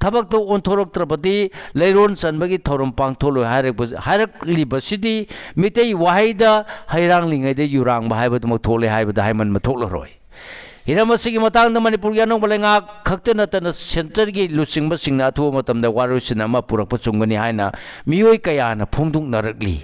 ꯊꯕꯛꯇ ꯑꯣꯟꯊꯣꯔꯛꯇ꯭ꯔꯕꯗꯤ ꯂꯩꯔꯣꯟ ꯆꯟꯕꯒꯤ ꯊꯧꯔꯝ ꯄꯥꯡꯊꯣꯛꯂꯣꯏ ꯍꯥꯏꯔꯛꯄ-, ꯍꯥꯏꯔꯛꯂꯤꯕꯁꯤꯗꯤ ꯃꯤꯇꯩ ꯋꯥꯍꯩꯗ "ꯍꯩꯔꯥꯡꯂꯤꯉꯩꯗ ꯌꯨꯔꯥꯡꯕ" ꯍꯥꯏꯕꯗꯨꯃꯛ ꯊꯣꯛꯂꯦ ꯍꯥꯏꯕꯗ ꯍꯥꯏꯃꯟꯕ ꯊꯣꯛꯂꯔꯣꯏ꯫ ꯍꯤꯔꯝ ꯑꯁꯤꯒꯤ ꯃꯇꯥꯡꯗ ꯃꯅꯤꯄꯨꯔꯒꯤ ꯑꯅꯧꯕ ꯂꯩꯉꯥꯛ ꯈꯛꯇ ꯅꯠꯇꯅ ꯁꯦꯟꯇꯔꯒꯤ ꯂꯨꯆꯤꯡꯕꯁꯤꯡꯅ ꯑꯊꯨꯕ ꯃꯇꯝꯗ ꯋꯥꯔꯣꯏꯁꯤꯟ ꯑꯃ ꯄꯨꯔꯛꯄ ꯆꯨꯝꯒꯅꯤ ꯍꯥꯏꯅ ꯃꯤꯑꯣꯏ ꯀꯌꯥꯅ ꯐꯣꯡꯗꯣꯛꯅꯔꯛꯂꯤ꯫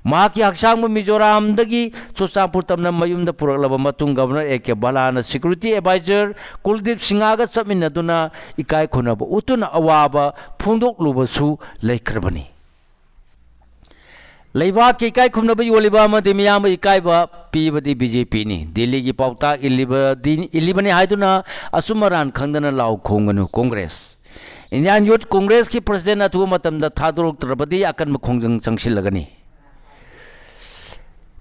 ꯃꯍꯥꯛꯀꯤ ꯍꯛꯆꯥꯡꯕꯨ ꯃꯤꯖꯣꯔꯥꯝꯗꯒꯤ ꯆꯨꯔꯆꯥꯟꯄꯨꯔ ꯇꯝꯅ ꯃꯌꯨꯝꯗ ꯄꯨꯔꯛꯂꯕ ꯃꯇꯨꯡ, ꯒꯕꯔꯅꯔ ꯑꯦ ꯀꯦ ꯕꯂꯥꯅ ꯁꯦꯀ꯭ꯌꯨꯔꯤꯇꯤ ꯑꯦꯗꯚꯥꯏꯖꯔ ꯀꯨꯜꯗꯤꯞ ꯁꯤꯡꯍꯒ ꯆꯠꯃꯤꯟꯅꯗꯨꯅ ꯏꯀꯥꯏ ꯈꯨꯝꯅꯕ ꯎꯠꯇꯨꯅ ꯑꯋꯥꯕ ꯐꯣꯡꯗꯣꯛꯂꯨꯕꯁꯨ ꯂꯩꯈ꯭ꯔꯕꯅꯤ꯫ ꯂꯩꯕꯥꯛꯀꯤ ꯏꯀꯥꯏ ꯈꯨꯝꯅꯕ ꯌꯣꯜꯂꯤꯕ ꯑꯃꯗꯤ ꯃꯤꯌꯥꯝꯕꯨ ꯏꯀꯥꯏꯕ ꯄꯤꯕꯗꯤ ꯕꯤ ꯖꯦ ꯄꯤꯅꯤ꯫ ꯗꯤꯜꯂꯤꯒꯤ ꯄꯥꯎꯇꯥꯛ ꯏꯜꯂꯤꯕꯗꯤ, ꯏꯜꯂꯤꯕꯅꯤ ꯍꯥꯏꯗꯨꯅ ꯑꯆꯨꯝ ꯑꯔꯥꯟ ꯈꯪꯗꯅ ꯂꯥꯎ ꯈꯣꯡꯒꯅꯨ, ꯀꯣꯡꯒ꯭ꯔꯦꯁ꯫ ꯏꯟꯗꯤꯌꯥꯟ ꯌꯨꯠ ꯀꯣꯡꯒ꯭ꯔꯦꯁꯀꯤ ꯄ꯭ꯔꯁꯤꯗꯦꯟ ꯑꯊꯨꯕ ꯃꯇꯝꯗ ꯊꯥꯗꯣꯔꯛꯇ꯭ꯔꯕꯗꯤ ꯑꯀꯟꯕ ꯈꯣꯡꯖꯪ ꯆꯪꯁꯤꯜꯂꯒꯅꯤ꯫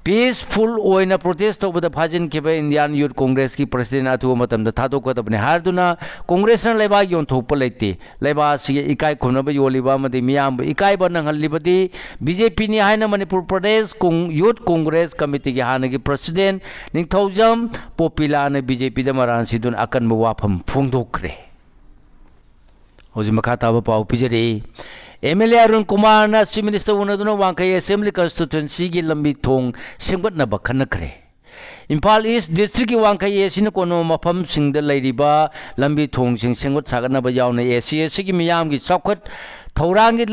ꯄꯤꯁꯐꯨꯜ ꯑꯣꯏꯅ ꯄ꯭ꯔꯣꯇꯦꯁ ꯇꯧꯕꯗ ꯐꯥꯖꯤꯟꯈꯤꯕ ꯏꯟꯗꯤꯌꯥꯟ ꯌꯨꯠ ꯀꯣꯡꯒ꯭ꯔꯦꯁꯀꯤ ꯄ꯭ꯔꯁꯤꯗꯦꯟ ꯑꯊꯨꯕ ꯃꯇꯝꯗ ꯊꯥꯗꯣꯛꯀꯗꯕꯅꯤ ꯍꯥꯏꯗꯨꯅ ꯀꯣꯡꯒ꯭ꯔꯦꯁꯅ ꯂꯩꯕꯥꯛ ꯌꯣꯟꯊꯣꯛꯄ ꯂꯩꯇꯦ꯫ ꯂꯩꯕꯥꯛ ꯑꯁꯤꯒꯤ ꯏꯀꯥꯏ ꯈꯨꯝꯅꯕ ꯌꯣꯜꯂꯤꯕ ꯑꯃꯗꯤ ꯃꯤꯌꯥꯝꯕꯨ ꯏꯀꯥꯏꯕ ꯅꯪꯍꯜꯂꯤꯕꯗꯤ ꯕꯤ ꯖꯦ ꯄꯤꯅꯤ ꯍꯥꯏꯅ ꯃꯅꯤꯄꯨꯔ ꯄ꯭ꯔꯗꯦꯁ ꯀꯣꯡ-, ꯌꯨꯠ ꯀꯣꯡꯒ꯭ꯔꯦꯁ ꯀꯃꯤꯇꯤꯒꯤ ꯍꯥꯟꯅꯒꯤ ꯄ꯭ꯔꯁꯤꯗꯦꯟ ꯅꯤꯡꯊꯧꯖꯝ ꯄꯣꯄꯤꯂꯥꯅ ꯕꯤ ꯖꯦ ꯄꯤꯗ ꯃꯔꯥꯟ ꯁꯤꯗꯨꯅ ꯑꯀꯟꯕ ꯋꯥꯐꯝ ꯐꯣꯡꯗꯣꯛꯈ꯭ꯔꯦ꯫ ꯍꯧꯖꯤꯛ ꯃꯈꯥ ꯇꯥꯕ ꯄꯥꯎ ꯄꯤꯖꯔꯤ꯫ ꯑꯦꯝ ꯑꯦꯜ ꯑꯦ ꯑꯔꯨꯟ ꯀꯨꯃꯥꯔꯅ ꯆꯤꯐ ꯃꯤꯅꯤꯁꯇꯔ ꯎꯅꯗꯨꯅ ꯋꯥꯡꯈꯩ ꯑꯦꯁꯦꯝꯕ꯭ꯂꯤ ꯀꯟꯁꯇꯤꯇ꯭ꯋꯦꯟꯁꯤꯒꯤ ꯂꯝꯕꯤ ꯊꯣꯡ ꯁꯦꯝꯒꯠꯅꯕ ꯈꯟꯅꯈ꯭ꯔꯦ꯫ ꯏꯝꯐꯥꯜ ꯏꯁ ꯗꯤꯁꯇ꯭ꯔꯤꯛꯀꯤ ꯋꯥꯡꯈꯩ ꯑꯦ ꯁꯤꯅ ꯀꯣꯟꯕ ꯃꯐꯝꯁꯤꯡꯗ ꯂꯩꯔꯤꯕ ꯂꯝꯕꯤ ꯊꯣꯡꯁꯤꯡ ꯁꯦꯝꯒꯠ ꯁꯥꯒꯠꯅꯕ ꯌꯥꯎꯅ ꯑꯦ ꯁꯤ ꯑꯦ ꯁꯤꯒꯤ ꯃꯤꯌꯥꯝꯒꯤ ꯆꯥꯎꯈꯠ ꯊꯧꯔꯥꯡꯒꯤ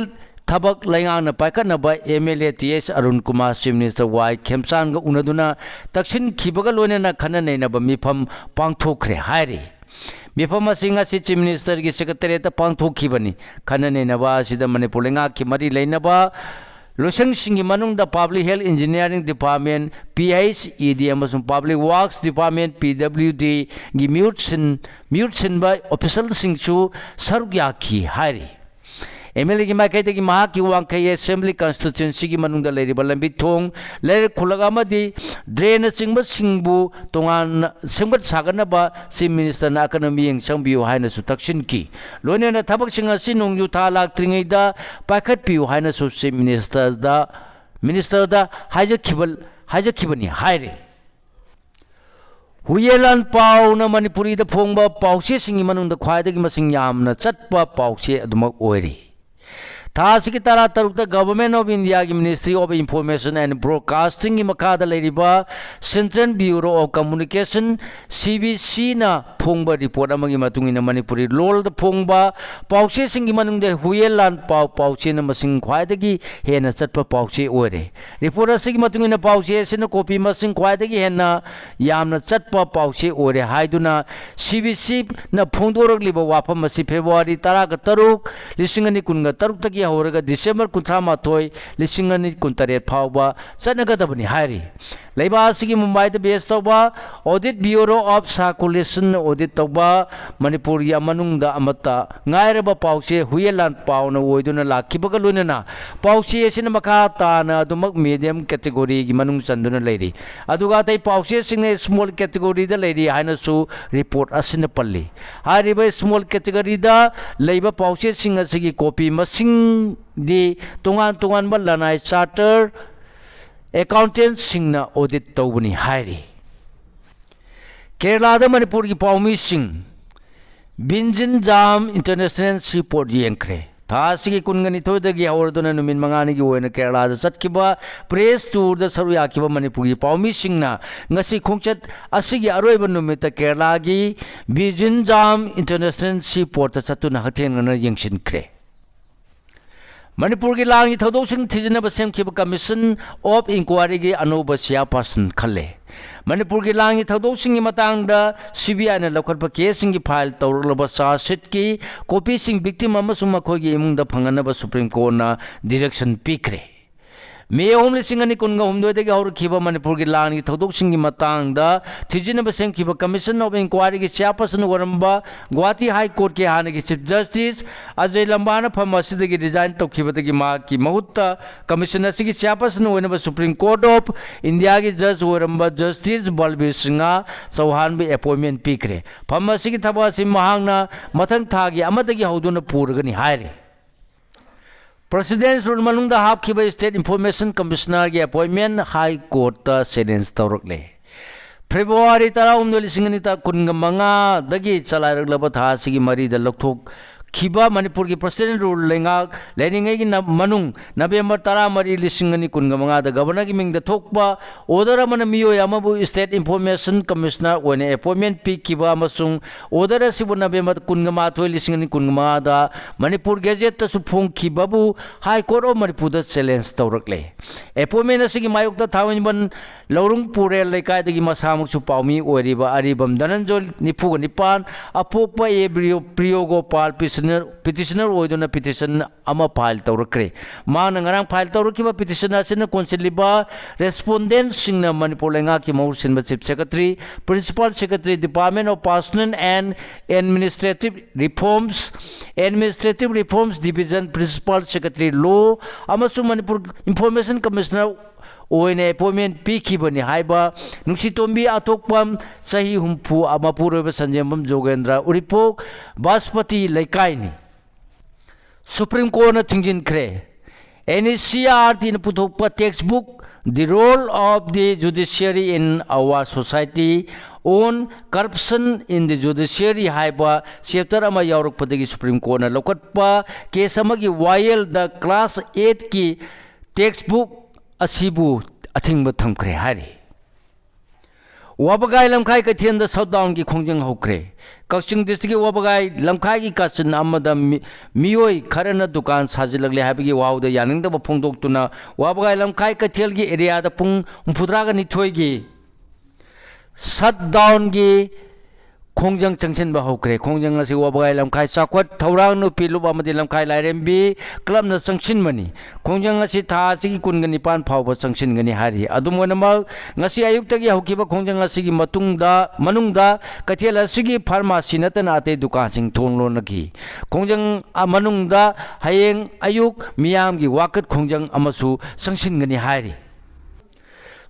ꯊꯕꯛ ꯂꯩꯉꯥꯛꯅ ꯄꯥꯏꯈꯠꯅꯕ M L A T S Arun Kumar chief minister Y ꯈꯦꯝꯆꯥꯟꯒ ꯎꯅꯗꯨꯅ ꯇꯛꯁꯤꯟꯈꯤꯕꯒ ꯂꯣꯏꯅꯅ ꯈꯟꯅ ꯅꯩꯅꯕ ꯃꯤꯐꯝ ꯄꯥꯡꯊꯣꯛꯈ꯭ꯔꯦ ꯍꯥꯏꯔꯤ꯫ ꯃꯤꯐꯝ ꯑꯁꯤ ꯉꯁꯤ ꯆꯤꯐ ꯃꯤꯅꯤꯁꯇꯔꯒꯤ ꯁꯦꯀ꯭ꯔꯦꯇꯦꯔꯤꯌꯦꯠꯇ ꯄꯥꯡꯊꯣꯛꯈꯤꯕꯅꯤ꯫ ꯈꯟꯅ ꯅꯩꯅꯕ ꯑꯁꯤꯗ ꯃꯅꯤꯄꯨꯔ ꯂꯩꯉꯥꯛꯀꯤ ꯃꯔꯤ ꯂꯩꯅꯕ ꯂꯣꯏꯁꯪꯁꯤꯡꯒꯤ ꯃꯅꯨꯡꯗ public health engineering department, P H E D, ꯑꯃꯁꯨꯡ public works department, P W ꯗꯤꯒꯤ ꯃꯤꯍꯨꯠ ꯁꯤꯟ-, ꯃꯤꯍꯨꯠ ꯁꯤꯟꯕ ꯑꯣꯐꯤꯁꯦꯜꯁꯤꯡꯁꯨ ꯁꯔꯨꯛ ꯌꯥꯈꯤ ꯍꯥꯏꯔꯤ꯫ ꯑꯦꯝ ꯑꯦꯜ ꯑꯦꯒꯤ ꯃꯥꯏꯀꯩꯗꯒꯤ ꯃꯍꯥꯛꯀꯤ ꯋꯥꯡꯈꯩ ꯑꯦꯁꯦꯝꯕ꯭ꯂꯤ ꯀꯟꯁꯇꯤꯇ꯭ꯋꯦꯟꯁꯤꯒꯤ ꯃꯅꯨꯡꯗ ꯂꯩꯔꯤꯕ ꯂꯝꯕꯤ ꯊꯣꯡ, ꯂꯩꯔꯛ ꯈꯨꯜꯂꯛ ꯑꯃꯗꯤ ꯗ꯭ꯔꯦꯟꯅꯆꯤꯡꯕꯁꯤꯡꯕꯨ ꯇꯣꯉꯥꯟꯅ ꯁꯦꯝꯒꯠ ꯁꯥꯒꯠꯅꯕ ꯆꯤꯐ ꯃꯤꯅꯤꯁꯇꯔꯅ ꯑꯀꯟꯕ ꯃꯤꯠꯌꯦꯡ ꯆꯪꯕꯤꯌꯨ ꯍꯥꯏꯅꯁꯨ ꯇꯛꯁꯤꯟꯈꯤ꯫ ꯂꯣꯏꯅꯅ ꯊꯕꯛꯁꯤꯡ ꯑꯁꯤ ꯅꯣꯡꯖꯨ ꯊꯥ ꯂꯥꯛꯇ꯭ꯔꯤꯉꯩꯗ ꯄꯥꯏꯈꯠꯄꯤꯌꯨ ꯍꯥꯏꯅꯁꯨ ꯆꯤꯐ ꯃꯤꯅꯤꯁꯇꯔꯗ, ꯃꯤꯅꯤꯁꯇꯔꯗ ꯍꯥꯏꯖꯈꯤꯕ, ꯍꯥꯏꯖꯈꯤꯕꯅꯤ ꯍꯥꯏꯔꯤ꯫ ꯍꯨꯌꯦꯟ ꯂꯥꯟꯄꯥꯎꯅ ꯃꯅꯤꯄꯨꯔꯤꯗ ꯐꯣꯡꯕ ꯄꯥꯎꯆꯦꯁꯤꯡꯒꯤ ꯃꯅꯨꯡꯗ ꯈ꯭ꯋꯥꯏꯗꯒꯤ ꯃꯁꯤꯡ ꯌꯥꯝꯅ ꯆꯠꯄ ꯄꯥꯎꯆꯦ ꯑꯗꯨꯃꯛ ꯑꯣꯏꯔꯤ꯫ ꯊꯥ ꯑꯁꯤꯒꯤ ꯇꯔꯥꯇꯔꯨꯛꯇ Government of Indiaꯒꯤ Ministry of Information and Broadcastingꯒꯤ ꯃꯈꯥꯗ ꯂꯩꯔꯤꯕ Central Bureau of Communication, CBCꯅ ꯐꯣꯡꯕ report ꯑꯃꯒꯤ ꯃꯇꯨꯡ ꯏꯟꯅ, ꯃꯅꯤꯄꯨꯔꯤ ꯂꯣꯜꯗ ꯐꯣꯡꯕ ꯄꯥꯎꯆꯦꯁꯤꯡꯒꯤ ꯃꯅꯨꯡꯗ ꯍꯨꯌꯦꯟ ꯂꯥꯟꯄꯥꯎ ꯄꯥꯎꯆꯦꯅ ꯃꯁꯤꯡ ꯈ꯭ꯋꯥꯏꯗꯒꯤ ꯍꯦꯟꯅ ꯆꯠꯄ ꯄꯥꯎꯆꯦ ꯑꯣꯏꯔꯦ꯫ Report ꯑꯁꯤꯒꯤ ꯃꯇꯨꯡ ꯏꯟꯅ, ꯄꯥꯎꯆꯦ ꯑꯁꯤꯅ copy ꯃꯁꯤꯡ ꯈ꯭ꯋꯥꯏꯗꯒꯤ ꯍꯦꯟꯅ ꯌꯥꯝꯅ ꯆꯠꯄ ꯄꯥꯎꯆꯦ ꯑꯣꯏꯔꯦ ꯍꯥꯏꯗꯨꯅ CBCꯅ ꯐꯣꯡꯗꯣꯔꯛꯂꯤꯕ ꯋꯥꯐꯝ ꯑꯁꯤ February ꯇꯔꯥꯒ ꯇꯔꯨꯛ, ꯂꯤꯁꯤꯡ ꯑꯅꯤ ꯀꯨꯟꯒ ꯇꯔꯨꯛꯇꯒꯤ ꯍꯧꯔꯒ December ꯀꯨꯟꯊ꯭ꯔꯥ ꯃꯥꯊꯣꯏ, ꯂꯤꯁꯤꯡ ꯑꯅꯤ ꯀꯨꯟꯇꯔꯦꯠ ꯐꯥꯎꯕ ꯆꯠꯅꯒꯗꯕꯅꯤ ꯍꯥꯏꯔꯤ꯫ ꯂꯩꯕꯥꯛ ꯑꯁꯤꯒꯤ ꯃꯨꯝꯕꯥꯏꯗ base ꯇꯧꯕ Audit Bureau of Circulation audit ꯇꯧꯕ ꯃꯅꯤꯄꯨꯔꯒꯤ ꯃꯅꯨꯡꯗ ꯑꯃꯠꯇ ꯉꯥꯏꯔꯕ ꯄꯥꯎꯆꯦ ꯍꯨꯌꯦꯟ ꯂꯥꯟꯄꯥꯎꯅ ꯑꯣꯏꯗꯨꯅ ꯂꯥꯛꯈꯤꯕꯒ ꯂꯣꯏꯅꯅ, ꯄꯥꯎꯆꯦ ꯑꯁꯤꯅ ꯃꯈꯥ ꯇꯥꯅ ꯑꯗꯨꯃꯛ medium categoryꯒꯤ ꯃꯅꯨꯡ ꯆꯟꯗꯨꯅ ꯂꯩꯔꯤ꯫ ꯑꯗꯨꯒ ꯑꯇꯩ ꯄꯥꯎꯆꯦꯁꯤꯡꯅ small categoryꯗ ꯂꯩꯔꯤ ꯍꯥꯏꯅꯁꯨ report ꯑꯁꯤꯅ ꯄꯜꯂꯤ꯫ ꯍꯥꯏꯔꯤꯕ small categoryꯗ ꯂꯩꯕ ꯄꯥꯎꯆꯦꯁꯤꯡ ꯑꯁꯤꯒꯤ copy ꯃꯁꯤꯡꯗꯤ ꯇꯣꯉꯥꯟ ꯇꯣꯉꯥꯟꯕ ꯂꯅꯥꯏ chartered accountantꯁꯤꯡꯅ audit ꯇꯧꯕꯅꯤ ꯍꯥꯏꯔꯤ꯫ ꯀꯦꯔꯂꯥꯗ ꯃꯅꯤꯄꯨꯔꯒꯤ ꯄꯥꯎꯃꯤꯁꯤꯡ ꯕꯤꯟꯖꯤꯟꯖꯥꯝ International Seaport ꯌꯦꯡꯈ꯭ꯔꯦ꯫ ꯊꯥ ꯑꯁꯤꯒꯤ ꯀꯨꯟꯒ ꯅꯤꯊꯣꯏꯗꯒꯤ ꯍꯧꯔꯗꯨꯅ ꯅꯨꯃꯤꯠ ꯃꯉꯥꯅꯤꯒꯤ ꯑꯣꯏꯅ ꯀꯦꯔꯂꯥꯗ ꯆꯠꯈꯤꯕ press tourꯗ ꯁꯔꯨꯛ ꯌꯥꯈꯤꯕ ꯃꯅꯤꯄꯨꯔꯒꯤ ꯄꯥꯎꯃꯤꯁꯤꯡꯅ ꯉꯁꯤ ꯈꯣꯡꯆꯠ ꯑꯁꯤꯒꯤ ꯑꯔꯣꯏꯕ ꯅꯨꯃꯤꯠꯇ ꯀꯦꯔꯂꯥꯒꯤ ꯕꯤꯖꯤꯟꯖꯥꯝ International Seaportꯇ ꯆꯠꯇꯨꯅ ꯍꯛꯊꯦꯡꯅꯅ ꯌꯦꯡꯁꯤꯟꯈ꯭ꯔꯦ꯫ ꯃꯅꯤꯄꯨꯔꯒꯤ ꯂꯥꯟꯒꯤ ꯊꯧꯗꯣꯛꯁꯤꯡ ꯊꯤꯖꯤꯟꯅꯕ ꯁꯦꯝꯈꯤꯕ Commission of Inquiryꯒꯤ ꯑꯅꯧꯕ chairperson ꯈꯜꯂꯦ꯫ ꯃꯅꯤꯄꯨꯔꯒꯤ ꯂꯥꯟꯒꯤ ꯊꯧꯗꯣꯛꯁꯤꯡꯒꯤ ꯃꯇꯥꯡꯗ CBIꯅ ꯂꯧꯈꯠꯄ caseꯁꯤꯡꯒꯤ file ꯇꯧꯔꯛꯂꯕ charge sheetꯀꯤ copyꯁꯤꯡ victim ꯑꯃꯁꯨꯡ ꯃꯈꯣꯏꯒꯤ ꯏꯃꯨꯡꯗ ꯐꯪꯍꯟꯅꯕ Supreme Courtꯅ direction ꯄꯤꯈ꯭ꯔꯦ꯫ ꯃꯦ ꯑꯍꯨꯝ, ꯂꯤꯁꯤꯡ ꯑꯅꯤ ꯀꯨꯟꯒ ꯍꯨꯝꯗꯣꯏꯗꯒꯤ ꯍꯧꯔꯛꯈꯤꯕ ꯃꯅꯤꯄꯨꯔꯒꯤ ꯂꯥꯟꯒꯤ ꯊꯧꯗꯣꯛꯁꯤꯡꯒꯤ ꯃꯇꯥꯡꯗ ꯊꯤꯖꯤꯟꯅꯕ ꯁꯦꯝꯈꯤꯕ Commission of Inquiryꯒꯤ chairperson ꯑꯣꯏꯔꯝꯕ ꯒꯨꯋꯥꯍꯥꯇꯤ High Courtꯀꯤ ꯍꯥꯟꯅꯒꯤ Chief Justice ꯑꯖꯌ ꯂꯝꯕꯥꯅ ꯐꯝ ꯑꯁꯤꯗꯒꯤ resign ꯇꯧꯈꯤꯕꯗꯒꯤ ꯃꯍꯥꯛꯀꯤ ꯃꯍꯨꯠꯇ commission ꯑꯁꯤꯒꯤ chairperson ꯑꯣꯏꯅꯕ Supreme Court of Indiaꯒꯤ judge ꯑꯣꯏꯔꯝꯕ Justice ꯕꯜꯕꯤꯔ ꯁꯤꯡꯍ ꯆꯧꯍꯥꯟꯕꯨ appointment ꯄꯤꯈ꯭ꯔꯦ꯫ ꯐꯝ ꯑꯁꯤꯒꯤ ꯊꯕꯛ ꯑꯁꯤ ꯃꯍꯥꯛꯅ ꯃꯊꯪ ꯊꯥꯒꯤ ꯑꯃꯗꯒꯤ ꯍꯧꯗꯨꯅ ꯄꯨꯔꯒꯅꯤ ꯍꯥꯏꯔꯤ꯫ President's Rule ꯃꯅꯨꯡꯗ ꯍꯥꯞꯈꯤꯕ State Information Commissionerꯒꯤ appointment High Courtꯇ challenge ꯇꯧꯔꯛꯂꯦ꯫ ꯐꯦꯕ꯭ꯔꯨꯋꯥꯔꯤ ꯇꯔꯥꯍꯨꯝꯗꯣꯏ, ꯂꯤꯁꯤꯡ ꯑꯅꯤ ꯇꯔꯥ ꯀꯨꯟꯒ ꯃꯉꯥꯗꯒꯤ ꯆꯂꯥꯏꯔꯛꯂꯕ ꯊꯥ ꯑꯁꯤꯒꯤ ꯃꯔꯤꯗ ꯂꯧꯊꯣꯛꯈꯤꯕ ꯃꯅꯤꯄꯨꯔꯒꯤ president rule ꯂꯩꯉꯥꯛ ꯂꯩꯔꯤꯉꯩꯒꯤ ꯅ-, ꯃꯅꯨꯡ ꯅꯕꯦꯝꯕꯔ ꯇꯔꯥꯃꯔꯤ, ꯂꯤꯁꯤꯡ ꯑꯅꯤ ꯀꯨꯟꯒ ꯃꯉꯥꯗ governorꯒꯤ ꯃꯤꯡꯗ ꯊꯣꯛꯄ order ꯑꯃꯅ ꯃꯤꯑꯣꯏ ꯑꯃꯕꯨ state information commissioner ꯑꯣꯏꯅ appointment ꯄꯤꯈꯤꯕ ꯑꯃꯁꯨꯡ order ꯑꯁꯤꯕꯨ ꯅꯕꯦꯝꯕꯔ ꯀꯨꯟꯒ ꯃꯥꯊꯣꯏ, ꯂꯤꯁꯤꯡ ꯑꯅꯤ ꯀꯨꯟꯒ ꯃꯉꯥꯗ ꯃꯅꯤꯄꯨꯔ Gazetteꯇꯁꯨ ꯐꯣꯡꯈꯤꯕꯕꯨ High Court of ꯃꯅꯤꯄꯨꯔꯗ challenge ꯇꯧꯔꯛꯂꯦ꯫ Appointment ꯑꯁꯤꯒꯤ ꯃꯥꯌꯣꯛꯇ ꯊꯥꯡꯃꯩꯕꯟ ꯂꯧꯔꯨꯡ ꯄꯨꯔꯦꯜ ꯂꯩꯀꯥꯏꯗꯒꯤ ꯃꯁꯥꯃꯛꯁꯨ ꯄꯥꯎꯃꯤ ꯑꯣꯏꯔꯤꯕ ꯑꯔꯤꯕꯝ ꯙꯅꯟꯖꯣꯏ, ꯅꯤꯐꯨꯒ ꯅꯤꯄꯥꯟ, ꯑꯄꯣꯛꯄ ꯑꯦ ꯕ꯭ꯔꯤꯌꯣ-, ꯄ꯭ꯔꯤꯌꯣꯒꯣꯄꯥꯜ, petitioner, petitioner ꯑꯣꯏꯗꯨꯅ petition ꯑꯃ file ꯇꯧꯔꯛꯈ꯭ꯔꯦ꯫ ꯃꯍꯥꯛꯅ ꯉꯔꯥꯡ file ꯇꯧꯔꯛꯈꯤꯕ petition ꯑꯁꯤꯅ ꯀꯣꯟꯁꯤꯜꯂꯤꯕ respondentꯁꯤꯡꯅ ꯃꯅꯤꯄꯨꯔ ꯂꯩꯉꯥꯛꯀꯤ ꯃꯍꯨꯠ ꯁꯤꯟꯕ Chief Secretary, Principal Secretary, Department of Personnel and Administrative Reforms, Administrative Reforms Division, Principal Secretary Law ꯑꯃꯁꯨꯡ ꯃꯅꯤꯄꯨꯔ Information Commissioner ꯑꯣꯏꯅ appointment ꯄꯤꯈꯤꯕꯅꯤ ꯍꯥꯏꯕ ꯅꯨꯡꯁꯤꯇꯣꯝꯕꯤ ꯑꯊꯣꯛꯄꯝ, ꯆꯍꯤ ꯍꯨꯝꯐꯨ, ꯃꯄꯨꯔꯣꯏꯕ ꯁꯟꯖꯦꯝꯕꯝ ꯖꯣꯒꯦꯟꯗ꯭ꯔ, ꯎꯔꯤꯄꯣꯛ ꯕꯥꯁꯄꯇꯤ ꯂꯩꯀꯥꯏꯅꯤ꯫ Supreme Courtꯅ ꯊꯤꯡꯖꯤꯟꯈ꯭ꯔꯦ꯫ NCERTꯅ ꯄꯨꯊꯣꯛꯄ textbook The Role of the Judiciary in Our Society on Corruption in the Judiciary ꯍꯥꯏꯕ chapter ꯑꯃ ꯌꯥꯎꯔꯛꯄꯗꯒꯤ Supreme Courtꯅ ꯂꯧꯈꯠꯄ case ꯑꯃꯒꯤ ꯋꯥꯌꯦꯜꯗ class eightꯀꯤ textbook ꯑꯁꯤꯕꯨ ꯑꯊꯤꯡꯕ ꯊꯝꯈ꯭ꯔꯦ ꯍꯥꯏꯔꯤ꯫ ꯋꯥꯕꯒꯥꯏ ꯂꯝꯈꯥꯏ ꯀꯩꯊꯦꯜꯗ shutdownꯒꯤ ꯈꯣꯡꯖꯪ ꯍꯧꯈ꯭ꯔꯦ꯫ ꯀꯛꯆꯤꯡ districtꯀꯤ ꯋꯥꯕꯒꯥꯏ ꯂꯝꯈꯥꯏꯒꯤ ꯀꯥꯆꯤꯟ ꯑꯃꯗ ꯃꯤ-, ꯃꯤꯑꯣꯏ ꯈꯔꯅ ꯗꯨꯀꯥꯟ ꯁꯥꯖꯤꯜꯂꯛꯂꯦ ꯍꯥꯏꯕꯒꯤ ꯋꯥꯍꯧꯗ ꯌꯥꯅꯤꯡꯗꯕ ꯐꯣꯡꯗꯣꯛꯇꯨꯅ ꯋꯥꯕꯒꯥꯏ ꯂꯝꯈꯥꯏ ꯀꯩꯊꯦꯜꯒꯤ areaꯗ ꯄꯨꯡ ꯍꯨꯝꯐꯨꯇꯔꯥꯒ ꯅꯤꯊꯣꯏꯒꯤ shutdownꯒꯤ ꯈꯣꯡꯖꯪ ꯆꯪꯁꯤꯟꯕ ꯍꯧꯈ꯭ꯔꯦ꯫ ꯈꯣꯡꯖꯪ ꯑꯁꯤ ꯋꯥꯕꯒꯥꯏ ꯂꯝꯈꯥꯏ ꯆꯥꯎꯈꯠ ꯊꯧꯔꯥꯡ ꯅꯨꯄꯤ ꯂꯨꯞ ꯑꯃꯗꯤ ꯂꯝꯈꯥꯏ ꯂꯥꯏꯔꯦꯝꯕꯤ clubꯅ ꯆꯪꯁꯤꯟꯕꯅꯤ꯫ ꯈꯣꯡꯖꯪ ꯑꯁꯤ ꯊꯥ ꯑꯁꯤꯒꯤ ꯀꯨꯟꯒ ꯅꯤꯄꯥꯟ ꯐꯥꯎꯕ ꯆꯪꯁꯤꯟꯒꯅꯤ ꯍꯥꯏꯔꯤ꯫ ꯑꯗꯨꯝ ꯑꯣꯏꯅꯃꯛ, ꯉꯁꯤ ꯑꯌꯨꯛꯇꯒꯤ ꯍꯧꯈꯤꯕ ꯈꯣꯡꯖꯪ ꯑꯁꯤꯒꯤ ꯃꯇꯨꯡꯗ, ꯃꯅꯨꯡꯗ ꯀꯩꯊꯦꯜ ꯑꯁꯤꯒꯤ pharmacy ꯅꯠꯇꯅ ꯑꯇꯩ ꯗꯨꯀꯥꯟꯁꯤꯡ ꯊꯣꯡ ꯂꯣꯟꯅꯈꯤ꯫ ꯈꯣꯡꯖꯪ ꯃꯅꯨꯡꯗ ꯍꯌꯦꯡ ꯑꯌꯨꯛ ꯃꯤꯌꯥꯝꯒꯤ ꯋꯥꯀꯠ ꯈꯣꯡꯖꯪ ꯑꯃꯁꯨ ꯆꯪꯁꯤꯟꯒꯅꯤ ꯍꯥꯏꯔꯤ꯫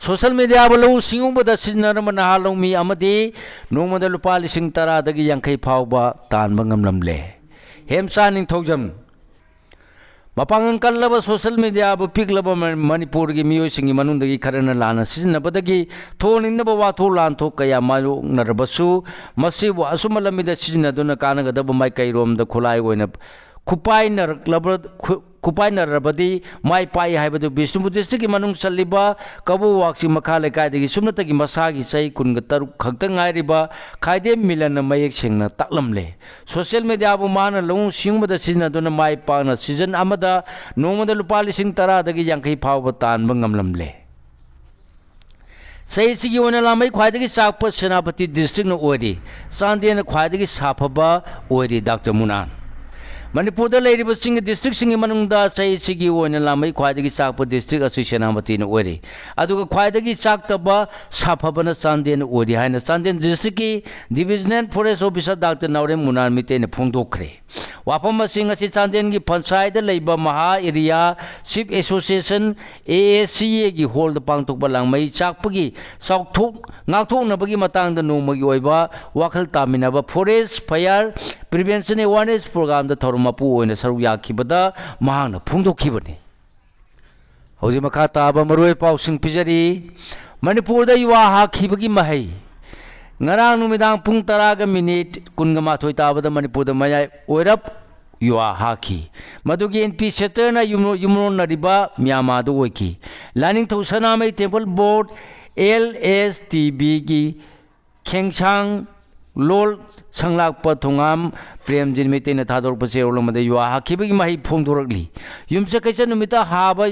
Social mediaꯕꯨ ꯂꯧꯎ ꯁꯤꯡꯎꯕꯗ ꯁꯤꯖꯤꯟꯅꯔꯝꯕ ꯅꯍꯥ ꯂꯧꯃꯤ ꯑꯃꯗꯤ ꯅꯣꯡꯃꯗ ꯂꯨꯄꯥ ꯂꯤꯁꯤꯡ ꯇꯔꯥꯗꯒꯤ ꯌꯥꯡꯈꯩ ꯐꯥꯎꯕ ꯇꯥꯟꯕ ꯉꯝꯂꯝꯂꯦ꯫ ꯍꯦꯝꯆꯥ ꯅꯤꯡꯊꯧꯖꯝ꯫ ꯃꯄꯥꯡꯒꯜ ꯀꯜꯂꯕ ꯁꯣꯁꯤꯌꯦꯜ ꯃꯤꯗꯤꯌꯥꯕꯨ ꯄꯤꯛꯂꯕ ꯃ-, ꯃꯅꯤꯄꯨꯔꯒꯤ ꯃꯤꯑꯣꯏꯁꯤꯡꯒꯤ ꯃꯅꯨꯡꯗꯒꯤ ꯈꯔꯅ ꯂꯥꯟꯅ ꯁꯤꯖꯤꯟꯅꯕꯗꯒꯤ ꯊꯣꯛꯍꯟꯅꯤꯡꯗꯕ ꯋꯥꯊꯣꯛ ꯂꯥꯟꯊꯣꯛ ꯀꯌꯥ ꯃꯥꯌꯣꯛꯅꯔꯕꯁꯨ, ꯃꯁꯤꯕꯨ ꯑꯆꯨꯝꯕ ꯂꯝꯕꯤꯗ ꯁꯤꯖꯤꯟꯅꯗꯨꯅ ꯀꯥꯟꯅꯒꯗꯕ ꯃꯥꯏꯀꯩꯔꯣꯝꯗ ꯈꯨꯠꯂꯥꯏ ꯑꯣꯏꯅ ꯈꯨꯄꯥꯏꯅꯔꯛꯂꯕ-, ꯈꯨ-, ꯈꯨꯄꯥꯏꯅꯔꯕꯗꯤ ꯃꯥꯏ ꯄꯥꯛꯏ ꯍꯥꯏꯕꯗꯨ ꯕꯤꯁꯅꯨꯄꯨꯔ ꯗꯤꯁꯇ꯭ꯔꯤꯛꯀꯤ ꯃꯅꯨꯡ ꯆꯜꯂꯤꯕ ꯀꯕꯣꯛ ꯋꯥꯛꯆꯤꯡ ꯃꯈꯥ ꯂꯩꯀꯥꯏꯗꯒꯤ ꯁꯨꯞꯅꯇꯒꯤ ꯃꯁꯥꯒꯤ ꯆꯍꯤ ꯀꯨꯟꯒ ꯇꯔꯨꯛ ꯈꯛꯇ ꯉꯥꯏꯔꯤꯕ ꯈꯥꯏꯗꯦꯝ ꯃꯤꯂꯟꯅ ꯃꯌꯦꯛ ꯁꯦꯡꯅ ꯇꯥꯛꯂꯝꯂꯦ꯫ ꯁꯣꯁꯤꯌꯦꯜ ꯃꯤꯗꯤꯌꯥꯕꯨ ꯃꯍꯥꯛꯅ ꯂꯧꯎ ꯁꯤꯡꯎꯕꯗ ꯁꯤꯖꯤꯟꯅꯗꯨꯅ ꯃꯥꯏ ꯄꯥꯛꯅ ꯁꯤꯖꯟ ꯑꯃꯗ ꯅꯣꯡꯃꯗ ꯂꯨꯄꯥ ꯂꯤꯁꯤꯡ ꯇꯔꯥꯗꯒꯤ ꯌꯥꯡꯈꯩ ꯐꯥꯎꯕ ꯇꯥꯟꯕ ꯉꯝꯂꯝꯂꯦ꯫ ꯆꯍꯤꯁꯤꯒꯤ ꯑꯣꯏꯅ ꯂꯥꯡꯃꯩ ꯈ꯭ꯋꯥꯏꯗꯒꯤ ꯆꯥꯛꯄ ꯁꯦꯅꯥꯄꯇꯤ ꯗꯤꯁꯇ꯭ꯔꯤꯛꯅ ꯑꯣꯏꯔꯤ꯫ ꯆꯥꯟꯗꯦꯜꯅ ꯈ꯭ꯋꯥꯏꯗꯒꯤ ꯁꯥꯐꯕ ꯑꯣꯏꯔꯤ, ꯗꯥꯛꯇꯔ ꯃꯨꯅꯥꯟ꯫ ꯃꯅꯤꯄꯨꯔꯗ ꯂꯩꯔꯤꯕꯁꯤꯡꯒꯤ ꯗꯤꯁꯇ꯭ꯔꯤꯛꯁꯤꯡꯒꯤ ꯃꯅꯨꯡꯗ ꯆꯍꯤꯁꯤꯒꯤ ꯑꯣꯏꯅ ꯂꯥꯡꯃꯩ ꯈ꯭ꯋꯥꯏꯗꯒꯤ ꯆꯥꯛꯄ ꯗꯤꯁꯇ꯭ꯔꯤꯛ ꯑꯁꯤ ꯁꯦꯅꯥꯄꯇꯤꯅ ꯑꯣꯏꯔꯤ꯫ ꯑꯗꯨꯒ ꯈ꯭ꯋꯥꯏꯗꯒꯤ ꯆꯥꯛꯇꯕ ꯁꯥꯐꯕꯅ ꯆꯥꯟꯗꯦꯜꯅ ꯑꯣꯏꯔꯤ ꯍꯥꯏꯅ ꯆꯥꯟꯗꯦꯜ ꯗꯤꯁꯇ꯭ꯔꯤꯛꯀꯤ ꯗꯤꯕꯤꯖꯅꯦꯜ ꯐꯣꯔꯦꯁ ꯑꯣꯐꯤꯁꯔ ꯗꯥꯛꯇꯔ ꯅꯥꯎꯔꯦꯝ ꯃꯨꯅꯥꯟ ꯃꯤꯇꯩꯅ ꯐꯣꯡꯗꯣꯛꯈ꯭ꯔꯦ꯫ ꯋꯥꯐꯝ ꯑꯁꯤ ꯉꯁꯤ ꯆꯥꯟꯗꯦꯜꯒꯤ ꯄꯟꯆꯥꯌꯠꯇ ꯂꯩꯕ ꯃꯍꯥ ꯑꯦꯔꯤꯌꯥ ꯆꯤꯐ ꯑꯦꯁꯣꯁꯤꯌꯦꯁꯟ, ꯑꯦ ꯑꯦ ꯁꯤ ꯑꯦꯒꯤ ꯍꯣꯜꯗ ꯄꯥꯡꯊꯣꯛꯄ ꯂꯥꯡꯃꯩ ꯆꯥꯛꯄꯒꯤ ꯆꯥꯎꯊꯣꯛ ꯉꯥꯛꯊꯣꯛꯅꯕꯒꯤ ꯃꯇꯥꯡꯗ ꯅꯣꯡꯃꯒꯤ ꯑꯣꯏꯕ ꯋꯥꯈꯜ ꯇꯥꯃꯤꯟꯅꯕ ꯐꯣꯔꯦꯁ ꯐꯥꯌꯔ ꯄ꯭ꯔꯤꯚꯦꯟꯁꯟ ꯑꯦꯋꯥꯔꯅꯦꯁ ꯄ꯭ꯔꯣꯒ꯭ꯔꯥꯝꯗ ꯊꯧꯔꯝ ꯃꯄꯨ ꯑꯣꯏꯅ ꯁꯔꯨꯛ ꯌꯥꯈꯤꯕꯗ ꯃꯍꯥꯛꯅ ꯐꯣꯡꯗꯣꯛꯈꯤꯕꯅꯤ꯫ ꯍꯧꯖꯤꯛ ꯃꯈꯥ ꯇꯥꯕ ꯃꯔꯨꯑꯣꯏꯕ ꯄꯥꯎꯁꯤꯡ ꯄꯤꯖꯔꯤ꯫ ꯃꯅꯤꯄꯨꯔꯗ ꯌꯨꯋꯥ ꯍꯥꯈꯤꯕꯒꯤ ꯃꯍꯩ꯫ ꯉꯔꯥꯡ ꯅꯨꯃꯤꯗꯥꯡ ꯄꯨꯡ ꯇꯔꯥꯒ ꯃꯤꯅꯤꯠ ꯀꯨꯟꯒ ꯃꯥꯊꯣꯏ ꯇꯥꯕꯗ ꯃꯅꯤꯄꯨꯔꯗ ꯃꯌꯥꯏ ꯑꯣꯏꯔꯞ ꯌꯨꯋꯥ ꯍꯥꯈꯤ꯫ ꯃꯗꯨꯒꯤ ꯑꯦꯟ ꯄꯤ ꯁꯦꯇꯔꯅ ꯌꯨꯝ-, ꯌꯨꯝꯂꯣꯟꯅꯔꯤꯕ ꯃ꯭ꯌꯥꯃꯥꯗꯨ ꯑꯣꯏꯈꯤ꯫ ꯂꯥꯏꯅꯤꯡꯊꯧ ꯁꯅꯥꯃꯍꯤ ꯇꯦꯝꯄꯜ ꯕꯣꯔꯗ, ꯑꯦꯜ ꯑꯦꯁ ꯇꯤ ꯕꯤꯒꯤ ꯈꯦꯡꯁꯥꯡ ꯂꯣꯜ ꯁꯪꯂꯥꯛꯄ ꯊꯣꯉꯥꯝ ꯄ꯭ꯔꯦꯝꯖꯤꯠ ꯃꯩꯇꯩꯅ ꯊꯥꯗꯣꯔꯛꯄ ꯆꯦꯔꯣꯜ ꯑꯃꯗ ꯌꯨꯋꯥ ꯍꯥꯠꯈꯤꯕꯒꯤ ꯃꯍꯩ ꯐꯣꯡꯗꯣꯔꯛꯂꯤ꯫ ꯌꯨꯝꯁꯀꯩꯆ ꯅꯨꯃꯤꯠꯇ ꯍꯥꯕ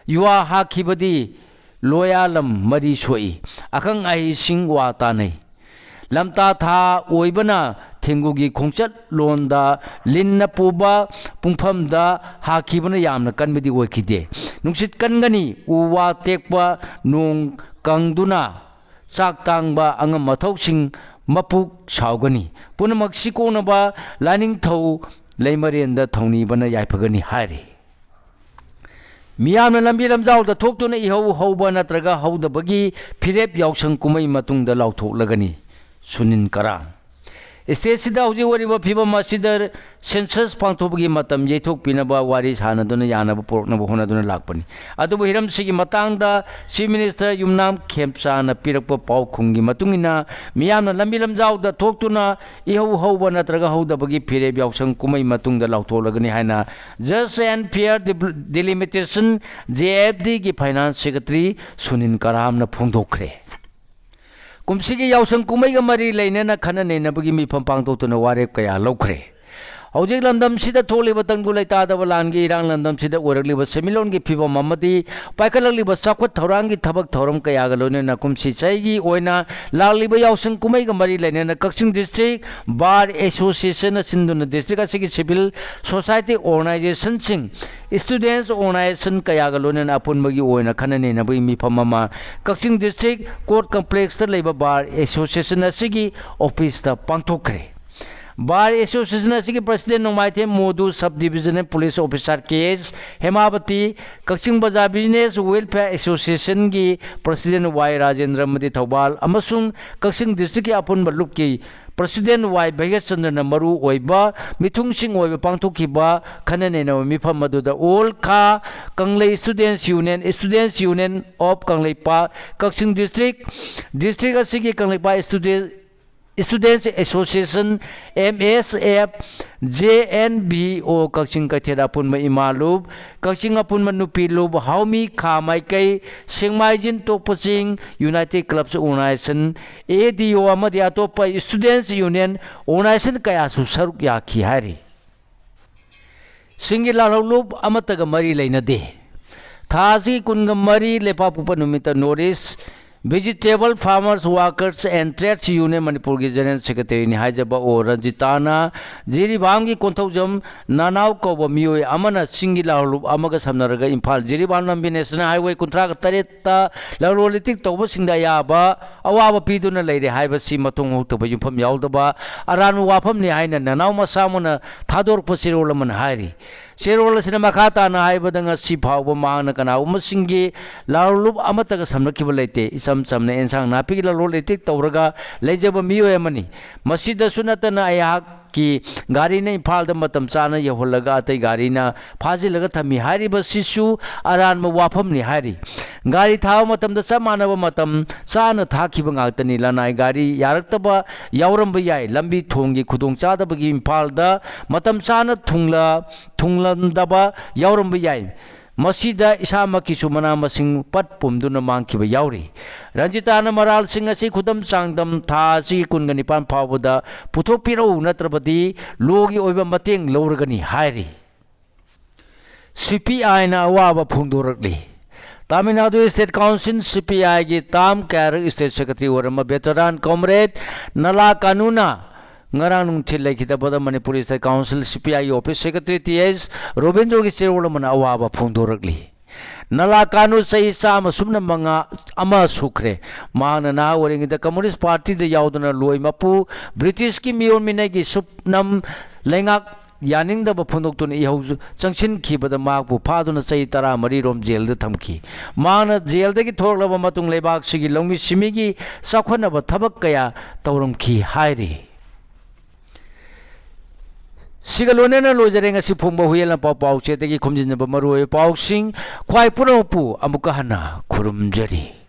ꯌꯨꯋꯥ ꯍꯥꯠꯈꯤꯕꯗꯤ ꯂꯣꯌꯥꯂꯝ ꯃꯔꯤ ꯁꯣꯛꯏ꯫ ꯑꯈꯪ ꯑꯍꯩꯁꯤꯡ ꯋꯥ ꯇꯥꯅꯩ꯫ ꯂꯝꯇꯥ ꯊꯥ ꯑꯣꯏꯕꯅ ꯊꯦꯡꯒꯨꯒꯤ ꯈꯣꯡꯆꯠ ꯂꯣꯟꯗ ꯂꯤꯟꯅ ꯄꯨꯕ ꯄꯨꯡꯐꯝꯗ ꯍꯥꯈꯤꯕꯅ ꯌꯥꯝꯅ ꯀꯟꯕꯗꯤ ꯑꯣꯏꯈꯤꯗꯦ꯫ ꯅꯨꯡꯁꯤꯠ ꯀꯟꯒꯅꯤ, ꯎ ꯋꯥ ꯇꯦꯛꯄ, ꯅꯣꯡ ꯀꯪꯗꯨꯅ ꯆꯥꯛ ꯇꯥꯡꯕ ꯑꯉꯝ ꯑꯊꯧꯁꯤꯡ ꯃꯄꯨꯛ ꯁꯥꯎꯒꯅꯤ꯫ ꯄꯨꯝꯅꯃꯛꯁꯤ ꯀꯣꯛꯅꯕ ꯂꯥꯏꯅꯤꯡꯊꯧ ꯂꯩꯃꯔꯦꯟꯗ ꯊꯧꯅꯤꯕꯅ ꯌꯥꯏꯐꯒꯅꯤ ꯍꯥꯏꯔꯤ꯫ ꯃꯤꯌꯥꯝꯅ ꯂꯝꯕꯤ ꯂꯝꯖꯥꯎꯗ ꯊꯣꯛꯇꯨꯅ ꯏꯍꯧ ꯍꯧꯕ ꯅꯠꯇ꯭ꯔꯒ ꯍꯧꯗꯕꯒꯤ ꯐꯤꯔꯦꯞ ꯌꯥꯎꯁꯪ ꯀꯨꯝꯍꯩ ꯃꯇꯨꯡꯗ ꯂꯥꯎꯊꯣꯛꯂꯒꯅꯤ꯫ ꯁꯨꯅꯤꯟ ꯀꯔꯥꯡ꯫ ꯁ꯭ꯇꯦꯠꯁꯤꯗ ꯍꯧꯖꯤꯛ ꯑꯣꯏꯔꯤꯕ ꯐꯤꯕꯝ ꯑꯁꯤꯗ ꯁꯦꯟꯁꯁ ꯄꯥꯡꯊꯣꯛꯄꯒꯤ ꯃꯇꯝ ꯌꯩꯊꯣꯛꯄꯤꯅꯕ ꯋꯥꯔꯤ ꯁꯥꯅꯗꯨꯅ ꯌꯥꯅꯕ ꯄꯨꯔꯛꯅꯕ ꯍꯣꯠꯅꯗꯨꯅ ꯂꯥꯛꯄꯅꯤ꯫ ꯑꯗꯨꯕꯨ ꯍꯤꯔꯝꯁꯤꯒꯤ ꯃꯇꯥꯡꯗ ꯆꯤꯐ ꯃꯤꯅꯤꯁꯇꯔ ꯌꯨꯝꯅꯥꯝ ꯈꯦꯝꯆꯥꯅ ꯄꯤꯔꯛꯄ ꯄꯥꯎꯈꯨꯝꯒꯤ ꯃꯇꯨꯡ ꯏꯟꯅ, ꯃꯤꯌꯥꯝꯅ ꯂꯝꯕꯤ ꯂꯝꯖꯥꯎꯗ ꯊꯣꯛꯇꯨꯅ ꯏꯍꯧ ꯍꯧꯕ ꯅꯠꯇ꯭ꯔꯒ ꯍꯧꯗꯕꯒꯤ ꯐꯤꯔꯦꯞ ꯌꯥꯎꯁꯪ ꯀꯨꯝꯍꯩ ꯃꯇꯨꯡꯗ ꯂꯥꯎꯊꯣꯛꯂꯒꯅꯤ ꯍꯥꯏꯅ Just and Fair Delimitation, J F D ꯒꯤ ꯐꯥꯏꯅꯥꯟꯁ ꯁꯦꯀ꯭ꯔꯦꯇꯔꯤ ꯁꯨꯅꯤꯜ ꯀꯔꯥꯝꯅ ꯐꯣꯡꯗꯣꯛꯈ꯭ꯔꯦ꯫ ꯀꯨꯝꯁꯤꯒꯤ ꯌꯥꯎꯁꯪ ꯀꯨꯝꯍꯩꯒ ꯃꯔꯤ ꯂꯩꯅꯅ ꯈꯟꯅ ꯅꯩꯅꯕꯒꯤ ꯃꯤꯐꯝ ꯄꯥꯡꯊꯣꯛꯇꯨꯅ ꯋꯥꯔꯦꯞ ꯀꯌꯥ ꯂꯧꯈ꯭ꯔꯦ꯫ ꯍꯧꯖꯤꯛ ꯂꯝꯗꯝꯁꯤꯗ ꯊꯣꯛꯂꯤꯕ ꯇꯪꯗꯨ ꯂꯩꯇꯥꯗꯕ ꯂꯥꯟꯒꯤ ꯏꯔꯥꯡ, ꯂꯝꯗꯝꯁꯤꯗ ꯑꯣꯏꯔꯛꯂꯤꯕ ꯁꯦꯟꯃꯤꯠꯂꯣꯟꯒꯤ ꯐꯤꯕꯝ ꯑꯃꯗꯤ ꯄꯥꯏꯈꯠꯂꯛꯂꯤꯕ ꯆꯥꯎꯈꯠ ꯊꯧꯔꯥꯡꯒꯤ ꯊꯕꯛ ꯊꯧꯔꯝ ꯀꯌꯥꯒ ꯂꯣꯏꯅꯅ ꯀꯨꯝꯁꯤ ꯆꯍꯤꯒꯤ ꯑꯣꯏꯅ ꯂꯥꯛꯂꯤꯕ ꯌꯥꯎꯁꯪ ꯀꯨꯝꯍꯩꯒ ꯃꯔꯤ ꯂꯩꯅꯅ ꯀꯛꯆꯤꯡ ꯗꯤꯁꯇ꯭ꯔꯤꯛ ꯕꯥꯔ ꯑꯦꯁꯣꯁꯤꯌꯦꯁꯟꯅ ꯁꯤꯟꯗꯨꯅ ꯗꯤꯁꯇ꯭ꯔꯤꯛ ꯑꯁꯤꯒꯤ ꯁꯤꯚꯤꯜ ꯁꯣꯁꯥꯏꯇꯤ ꯑꯣꯔꯒꯅꯥꯏꯖꯦꯁꯟꯁꯤꯡ, ꯁ꯭ꯇꯨꯗꯦꯟꯠꯁ ꯑꯣꯔꯒꯅꯥꯏꯖꯦꯁꯟ ꯀꯌꯥꯒ ꯂꯣꯏꯅꯅ ꯑꯄꯨꯟꯕꯒꯤ ꯑꯣꯏꯅ ꯈꯟꯅ ꯅꯩꯅꯕꯒꯤ ꯃꯤꯐꯝ ꯑꯃ ꯀꯛꯆꯤꯡ ꯗꯤꯁꯇ꯭ꯔꯤꯛ ꯀꯣꯔꯠ ꯀꯝꯄ꯭ꯂꯦꯛꯁꯇ ꯂꯩꯕ ꯕꯥꯔ ꯑꯦꯁꯣꯁꯤꯌꯦꯁꯟ ꯑꯁꯤꯒꯤ ꯑꯣꯐꯤꯁꯇ ꯄꯥꯡꯊꯣꯛꯈ꯭ꯔꯦ꯫ ꯕꯥꯔ ꯑꯦꯁꯣꯁꯤꯌꯦꯁꯟ ꯑꯁꯤꯒꯤ ꯄ꯭ꯔꯁꯤꯗꯦꯟ ꯅꯣꯡꯃꯥꯏꯊꯦꯝ ꯃꯣꯗꯨ, ꯁꯕ ꯗꯤꯕꯤꯖꯅꯦꯜ ꯄꯨꯂꯤꯁ ꯑꯣꯐꯤꯁꯥꯔ ꯀꯦ ꯑꯦꯁ ꯍꯦꯃꯥꯕꯇꯤ, ꯀꯛꯆꯤꯡ ꯕꯖꯥꯔ ꯕꯤꯖꯤꯅꯦꯁ ꯋꯦꯜꯐꯤꯌꯔ ꯑꯦꯁꯣꯁꯤꯌꯦꯁꯟꯒꯤ ꯄ꯭ꯔꯁꯤꯗꯦꯟ ꯋꯥꯏ ꯔꯥꯖꯦꯟꯗ꯭ꯔ ꯑꯃꯗꯤ ꯊꯧꯕꯥꯜ ꯑꯃꯁꯨꯡ ꯀꯛꯆꯤꯡ ꯗꯤꯁꯇ꯭ꯔꯤꯛꯀꯤ ꯑꯄꯨꯟꯕ ꯂꯨꯞꯀꯤ ꯄ꯭ꯔꯁꯤꯗꯦꯟ ꯋꯥꯏ ꯚꯩꯒꯆꯟꯗ꯭ꯔꯅ ꯃꯔꯨ ꯑꯣꯏꯕ ꯃꯤꯊꯨꯡꯁꯤꯡ ꯑꯣꯏꯕ ꯄꯥꯡꯊꯣꯛꯈꯤꯕ ꯈꯟꯅ ꯅꯩꯅꯕ ꯃꯤꯐꯝ ꯑꯗꯨꯗ ꯑꯣꯜ ꯈꯥ Kanglei students union, Students Union of ꯀꯪꯂꯩꯄꯥꯛ, ꯀꯛꯆꯤꯡ ꯗꯤꯁꯇ꯭ꯔꯤꯛ, ꯗꯤꯁꯇ꯭ꯔꯤꯛ ꯑꯁꯤꯒꯤ Kangleipak student, students association, M S F, J N V O Kakching ꯀꯩꯊꯦꯜ ꯑꯄꯨꯟꯕ ꯏꯃꯥ ꯂꯨꯞ, ꯀꯛꯆꯤꯡ ꯑꯄꯨꯟꯕ ꯅꯨꯄꯤ ꯂꯨꯞ, ꯍꯥꯎꯃꯤ ꯈꯥ ꯃꯥꯏꯀꯩ, ꯁꯦꯡꯃꯥꯏꯖꯤꯟ ꯇꯣꯛꯄ ꯆꯤꯡ, united clubs organisation, A D O ꯑꯃꯗꯤ ꯑꯇꯣꯞꯄ ꯁ꯭ꯇꯨꯗꯦꯟꯠꯁ ꯌꯨꯅꯤꯌꯟ ꯑꯣꯔꯒꯅꯥꯏꯖꯦꯁꯟ ꯀꯌꯥꯁꯨ ꯁꯔꯨꯛ ꯌꯥꯈꯤ ꯍꯥꯏꯔꯤ꯫ ꯁꯤꯡꯒꯤ ꯂꯥꯜꯍꯧꯂꯨꯞ ꯑꯃꯠꯇꯒ ꯃꯔꯤ ꯂꯩꯅꯗꯦ꯫ ꯊꯥ ꯑꯁꯤꯒꯤ ꯀꯨꯟꯒ ꯃꯔꯤ ꯂꯩꯄꯥꯛꯄꯣꯛꯄ ꯅꯨꯃꯤꯠꯇ North East Vegetable Farmers Workers and Trades Union ꯃꯅꯤꯄꯨꯔꯒꯤ ꯖꯦꯅꯔꯦꯜ ꯁꯦꯀ꯭ꯔꯦꯇꯔꯤꯅꯤ ꯍꯥꯏꯖꯕ ꯑꯣ ꯔꯟꯖꯤꯇꯥꯅ ꯖꯤꯔꯤꯕꯥꯝꯒꯤ ꯀꯣꯟꯊꯧꯖꯝ ꯅꯅꯥꯎ ꯀꯧꯕ ꯃꯤꯑꯣꯏ ꯑꯃꯅ ꯆꯤꯡꯒꯤ ꯂꯥꯜꯍꯧꯂꯨꯞ ꯑꯃꯒ ꯁꯝꯅꯔꯒ ꯏꯝꯐꯥꯜ ꯖꯤꯔꯤꯕꯥꯝ ꯂꯝꯕꯤ ꯅꯦꯁꯅꯦꯜ ꯍꯥꯏꯋꯦ ꯀꯨꯟꯊ꯭ꯔꯥꯒ ꯇꯔꯦꯠꯇ ꯂꯂꯣꯟ ꯏꯇꯤꯛ ꯇꯧꯕꯁꯤꯡꯗ ꯑꯌꯥꯕ ꯑꯋꯥꯕ ꯄꯤꯗꯨꯅ ꯂꯩꯔꯦ ꯍꯥꯏꯕꯁꯤ ꯃꯊꯣꯡ ꯍꯨꯛꯇꯕ, ꯌꯨꯝꯐꯝ ꯌꯥꯎꯗꯕ ꯑꯔꯥꯟꯕ ꯋꯥꯐꯝꯅꯤ ꯍꯥꯏꯅ ꯅꯅꯥꯎ ꯃꯁꯥꯃꯛꯅ ꯊꯥꯗꯣꯔꯛꯄ ꯆꯦꯔꯣꯜ ꯑꯃꯅ ꯍꯥꯏꯔꯤ꯫ ꯆꯦꯔꯣꯜ ꯑꯁꯤꯅ ꯃꯈꯥ ꯇꯥꯅ ꯍꯥꯏꯕꯗ, ꯉꯁꯤ ꯐꯥꯎꯕ ꯃꯍꯥꯛꯅ ꯀꯅꯥꯒꯨꯝꯕꯁꯤꯡꯒꯤ ꯂꯥꯂꯣꯟꯂꯨꯞ ꯑꯃꯠꯇꯒ ꯁꯝꯅꯈꯤꯕ ꯂꯩꯇꯦ꯫ ꯏꯆꯝ ꯆꯝꯅ ꯑꯦꯟꯁꯥꯡ ꯅꯥꯄꯤꯒꯤ ꯂꯂꯣꯟ ꯏꯇꯤꯛ ꯇꯧꯔꯒ ꯂꯩꯖꯕ ꯃꯤꯑꯣꯏ ꯑꯃꯅꯤ꯫ ꯃꯁꯤꯗꯁꯨ ꯅꯠꯇꯅ ꯑꯩꯍꯥꯛꯀꯤ ꯒꯥꯔꯤꯅ ꯏꯝꯐꯥꯜꯗ ꯃꯇꯝ ꯆꯥꯅ ꯌꯧꯍꯜꯂꯒ ꯑꯇꯩ ꯒꯥꯔꯤꯅ ꯐꯥꯖꯤꯜꯂꯒ ꯊꯝꯃꯤ ꯍꯥꯏꯔꯤꯕꯁꯤꯁꯨ ꯑꯔꯥꯟꯕ ꯋꯥꯐꯝꯅꯤ ꯍꯥꯏꯔꯤ꯫ ꯒꯥꯔꯤ ꯊꯥꯕ ꯃꯇꯝꯗ ꯆꯞ ꯃꯥꯟꯅꯕ ꯃꯇꯝ ꯆꯥꯅ ꯊꯥꯈꯤꯕ ꯉꯥꯛꯇꯅꯤ꯫ ꯂꯅꯥꯏ ꯒꯥꯔꯤ ꯌꯥꯔꯛꯇꯕ ꯌꯥꯎꯔꯝꯕ ꯌꯥꯏ꯫ ꯂꯝꯕꯤ ꯊꯣꯡꯒꯤ ꯈꯨꯗꯣꯡꯆꯥꯗꯕꯒꯤ ꯏꯝꯐꯥꯜꯗ ꯃꯇꯝ ꯆꯥꯅ ꯊꯨꯡꯂ-, ꯊꯨꯡꯂꯝꯗꯕ ꯌꯥꯎꯔꯝꯕ ꯌꯥꯏ꯫ ꯃꯁꯤꯗ ꯏꯁꯥꯃꯛꯀꯤꯁꯨ ꯃꯅꯥ ꯃꯁꯤꯡ ꯄꯠ ꯄꯨꯝꯗꯨꯅ ꯃꯥꯡꯈꯤꯕ ꯌꯥꯎꯔꯤ꯫ ꯔꯟꯖꯤꯇꯥꯅ ꯃꯔꯥꯜꯁꯤꯡ ꯑꯁꯤ ꯈꯨꯗꯝ ꯆꯥꯡꯗꯝ ꯊꯥ ꯑꯁꯤꯒꯤ ꯀꯨꯟꯒ ꯅꯤꯄꯥꯟ ꯐꯥꯎꯕꯗ ꯄꯨꯊꯣꯛꯄꯤꯔꯛꯎ, ꯅꯠꯇ꯭ꯔꯕꯗꯤ ꯂꯣꯒꯤ ꯑꯣꯏꯕ ꯃꯇꯦꯡ ꯂꯧꯔꯒꯅꯤ ꯍꯥꯏꯔꯤ꯫ ꯁꯤ ꯄꯤ ꯑꯥꯏꯅ ꯑꯋꯥꯕ ꯐꯣꯡꯗꯣꯔꯛꯂꯤ꯫ ꯇꯥꯃꯤꯜ ꯅꯥꯗꯨ ꯁ꯭ꯇꯦꯠ ꯀꯥꯎꯟꯁꯤꯜ, ꯁꯤ ꯄꯤ ꯑꯥꯏꯒꯤ ꯇꯥꯝ ꯀꯌꯥꯔꯛ ꯁ꯭ꯇꯦꯠ ꯁꯦꯀ꯭ꯔꯦꯇꯔꯤ ꯑꯣꯏꯔꯝꯕ ꯚꯦꯇꯔꯥꯟ ꯀꯣꯝꯔꯦꯗ ꯅꯂꯥ ꯀꯥꯅꯨꯅ ꯉꯔꯥꯡ ꯅꯨꯡꯊꯤꯜ ꯂꯩꯈꯤꯗꯕꯗ ꯃꯅꯤꯄꯨꯔ ꯁ꯭ꯇꯦꯠ ꯀꯥꯎꯟꯁꯤꯜ, ꯁꯤ ꯄꯤ ꯑꯥꯏꯒꯤ ꯑꯣꯐꯤꯁ ꯁꯦꯀ꯭ꯔꯦꯇꯔꯤ ꯇꯤ ꯑꯩꯆ ꯔꯣꯕꯤꯟꯗ꯭ꯔꯣꯒꯤ ꯆꯦꯔꯣꯜ ꯑꯃꯅ ꯑꯋꯥꯕ ꯐꯣꯡꯗꯣꯔꯛꯂꯤ꯫ ꯅꯂꯥ ꯀꯥꯅꯨ ꯆꯍꯤ ꯆꯥꯝꯃ ꯁꯨꯞꯅ ꯃꯉꯥ ꯑꯃ ꯁꯨꯈ꯭ꯔꯦ꯫ ꯃꯍꯥꯛꯅ ꯅꯍꯥ ꯑꯣꯏꯔꯤꯉꯩꯗ ꯀꯝꯃꯨꯅꯤꯁ꯭ꯠ ꯄꯥꯔꯇꯤꯗ ꯌꯥꯎꯗꯨꯅ ꯂꯣꯏ ꯃꯄꯨ ꯕ꯭ꯔꯤꯇꯤꯁꯀꯤ ꯃꯤꯑꯣꯠ ꯃꯤꯅꯩꯒꯤ ꯁꯨꯞꯅꯝ ꯂꯩꯉꯥꯛ ꯌꯥꯅꯤꯡꯗꯕ ꯐꯣꯡꯗꯣꯛꯇꯨꯅ ꯏꯍꯧ ꯆꯪꯁꯤꯟꯈꯤꯕꯗ ꯃꯍꯥꯛꯄꯨ ꯐꯥꯗꯨꯅ ꯆꯍꯤ ꯇꯔꯥꯃꯔꯤ ꯔꯣꯝ ꯖꯦꯜꯗ ꯊꯝꯈꯤ꯫ ꯃꯍꯥꯛꯅ ꯖꯦꯜꯗꯒꯤ ꯊꯣꯔꯛꯂꯕ ꯃꯇꯨꯡ ꯂꯩꯕꯥꯛꯁꯤꯒꯤ ꯂꯧꯃꯤ ꯁꯤꯃꯤꯒꯤ ꯆꯥꯎꯈꯠꯅꯕ ꯊꯕꯛ ꯀꯌꯥ ꯇꯧꯔꯝꯈꯤ ꯍꯥꯏꯔꯤ꯫ ꯁꯤꯒ ꯂꯣꯏꯅꯅ ꯂꯣꯏꯖꯔꯦ ꯉꯁꯤ ꯐꯣꯡꯕ ꯍꯨꯏꯌꯦꯟ ꯂꯥꯟꯄꯥꯎ ꯄꯥꯎꯆꯦꯗꯒꯤ ꯈꯣꯝꯖꯤꯟꯖꯕ ꯃꯔꯨꯑꯣꯏꯕ ꯄꯥꯎꯁꯤꯡ꯫ ꯈ꯭ꯋꯥꯏ ꯄꯨꯝꯅꯃꯛꯄꯨ ꯑꯃꯨꯛꯀ ꯍꯟꯅ ꯈꯨꯔꯨꯝꯖꯔꯤ꯫